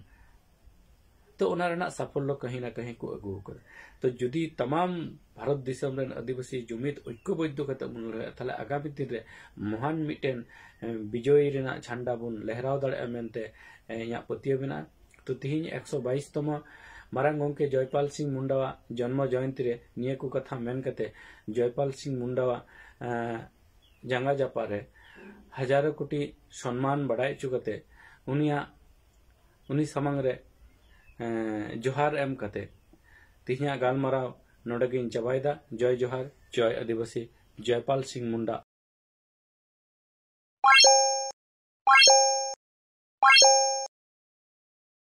ᱛᱚ ᱚᱱᱟ ᱨᱮᱱᱟᱜ ᱥᱟᱯᱷᱚᱞᱞᱚ ᱠᱟᱹᱦᱤ ᱱᱟ ᱠᱟᱹᱦᱤ ᱠᱚ ᱟᱹᱜᱩ ᱟᱠᱟᱫᱟ᱾ ᱛᱚ ᱡᱩᱫᱤ ᱛᱟᱢᱟᱢ ᱵᱷᱟᱨᱚᱛ ᱫᱤᱥᱚᱢ ᱨᱮᱱ ᱟᱹᱫᱤᱵᱟᱹᱥᱤ ᱡᱩᱢᱤᱫ ᱳᱭᱠᱚᱵᱚᱫᱽᱫᱷᱚ ᱠᱟᱛᱮ ᱵᱚᱱ ᱞᱟᱹᱲᱦᱟᱹᱭᱟ, ᱛᱟᱦᱞᱮ ᱟᱜᱟᱢᱤ ᱫᱤᱱ ᱨᱮ ᱢᱚᱦᱟᱱ ᱢᱤᱫᱴᱮᱱ, ᱮ, ᱵᱤᱡᱚᱭ ᱨᱮᱱᱟᱜ ᱡᱷᱟᱱᱰᱟ ᱵᱚᱱ ᱞᱮᱦᱨᱟᱣ ᱫᱟᱲᱮᱭᱟᱜᱼᱟ ᱢᱮᱱᱛᱮ, ᱮ, ᱤᱧᱟᱹᱜ ᱯᱟᱹᱛᱭᱟᱹᱣ ᱢᱮᱱᱟᱜᱼᱟ᱾ ᱛᱚ ᱛᱤᱦᱤᱧ ᱮᱠᱥᱚ ᱵᱟᱭᱤᱥ ᱛᱚᱢᱚ ᱢᱟᱨᱟᱝ ᱜᱚᱢᱠᱮ ᱡᱚᱭᱯᱟᱞ ᱥᱤᱝ ᱢᱩᱱᱰᱟᱣᱟᱜ ᱡᱚᱱᱢᱚ ᱡᱚᱭᱚᱱᱛᱤ ᱨᱮ ᱱᱤᱭᱟᱹ ᱠᱚ ᱠᱟᱛᱷᱟ ᱢᱮᱱ ᱠᱟᱛᱮ ᱡᱚᱭᱯᱟᱞ ᱥᱤᱝ ᱢᱩᱱᱰᱟᱣᱟᱜ, ᱮ, ᱡᱟᱸᱜᱟ ᱡᱟᱯᱟᱜ ᱨᱮ ᱦᱟᱡᱟᱨᱚ ᱠᱳᱴᱤ ᱥᱚᱱᱢᱟᱱ ᱵᱟᱲᱟᱭ ᱦᱚᱪᱚ ᱠᱟᱛᱮ ᱩᱱᱤᱭᱟᱜ, ᱩᱱᱤ ᱥᱟᱢᱟᱝ ᱨᱮ, ᱮᱸ, ᱡᱚᱦᱟᱨ ᱮᱢ ᱠᱟᱛᱮ ᱛᱮᱦᱮᱧᱟᱜ ᱜᱟᱞᱢᱟᱨᱟᱣ ᱱᱚᱰᱮ ᱜᱤᱧ ᱪᱟᱵᱟᱭᱮᱫᱟ᱾ ᱡᱚᱭ ᱡᱚᱦᱟᱨ, ᱡᱚᱭ ᱟᱹᱫᱤᱵᱟᱹᱥᱤ, ᱡᱚᱭᱯᱟᱞ ᱥᱤᱝ ᱢᱩᱱᱰᱟ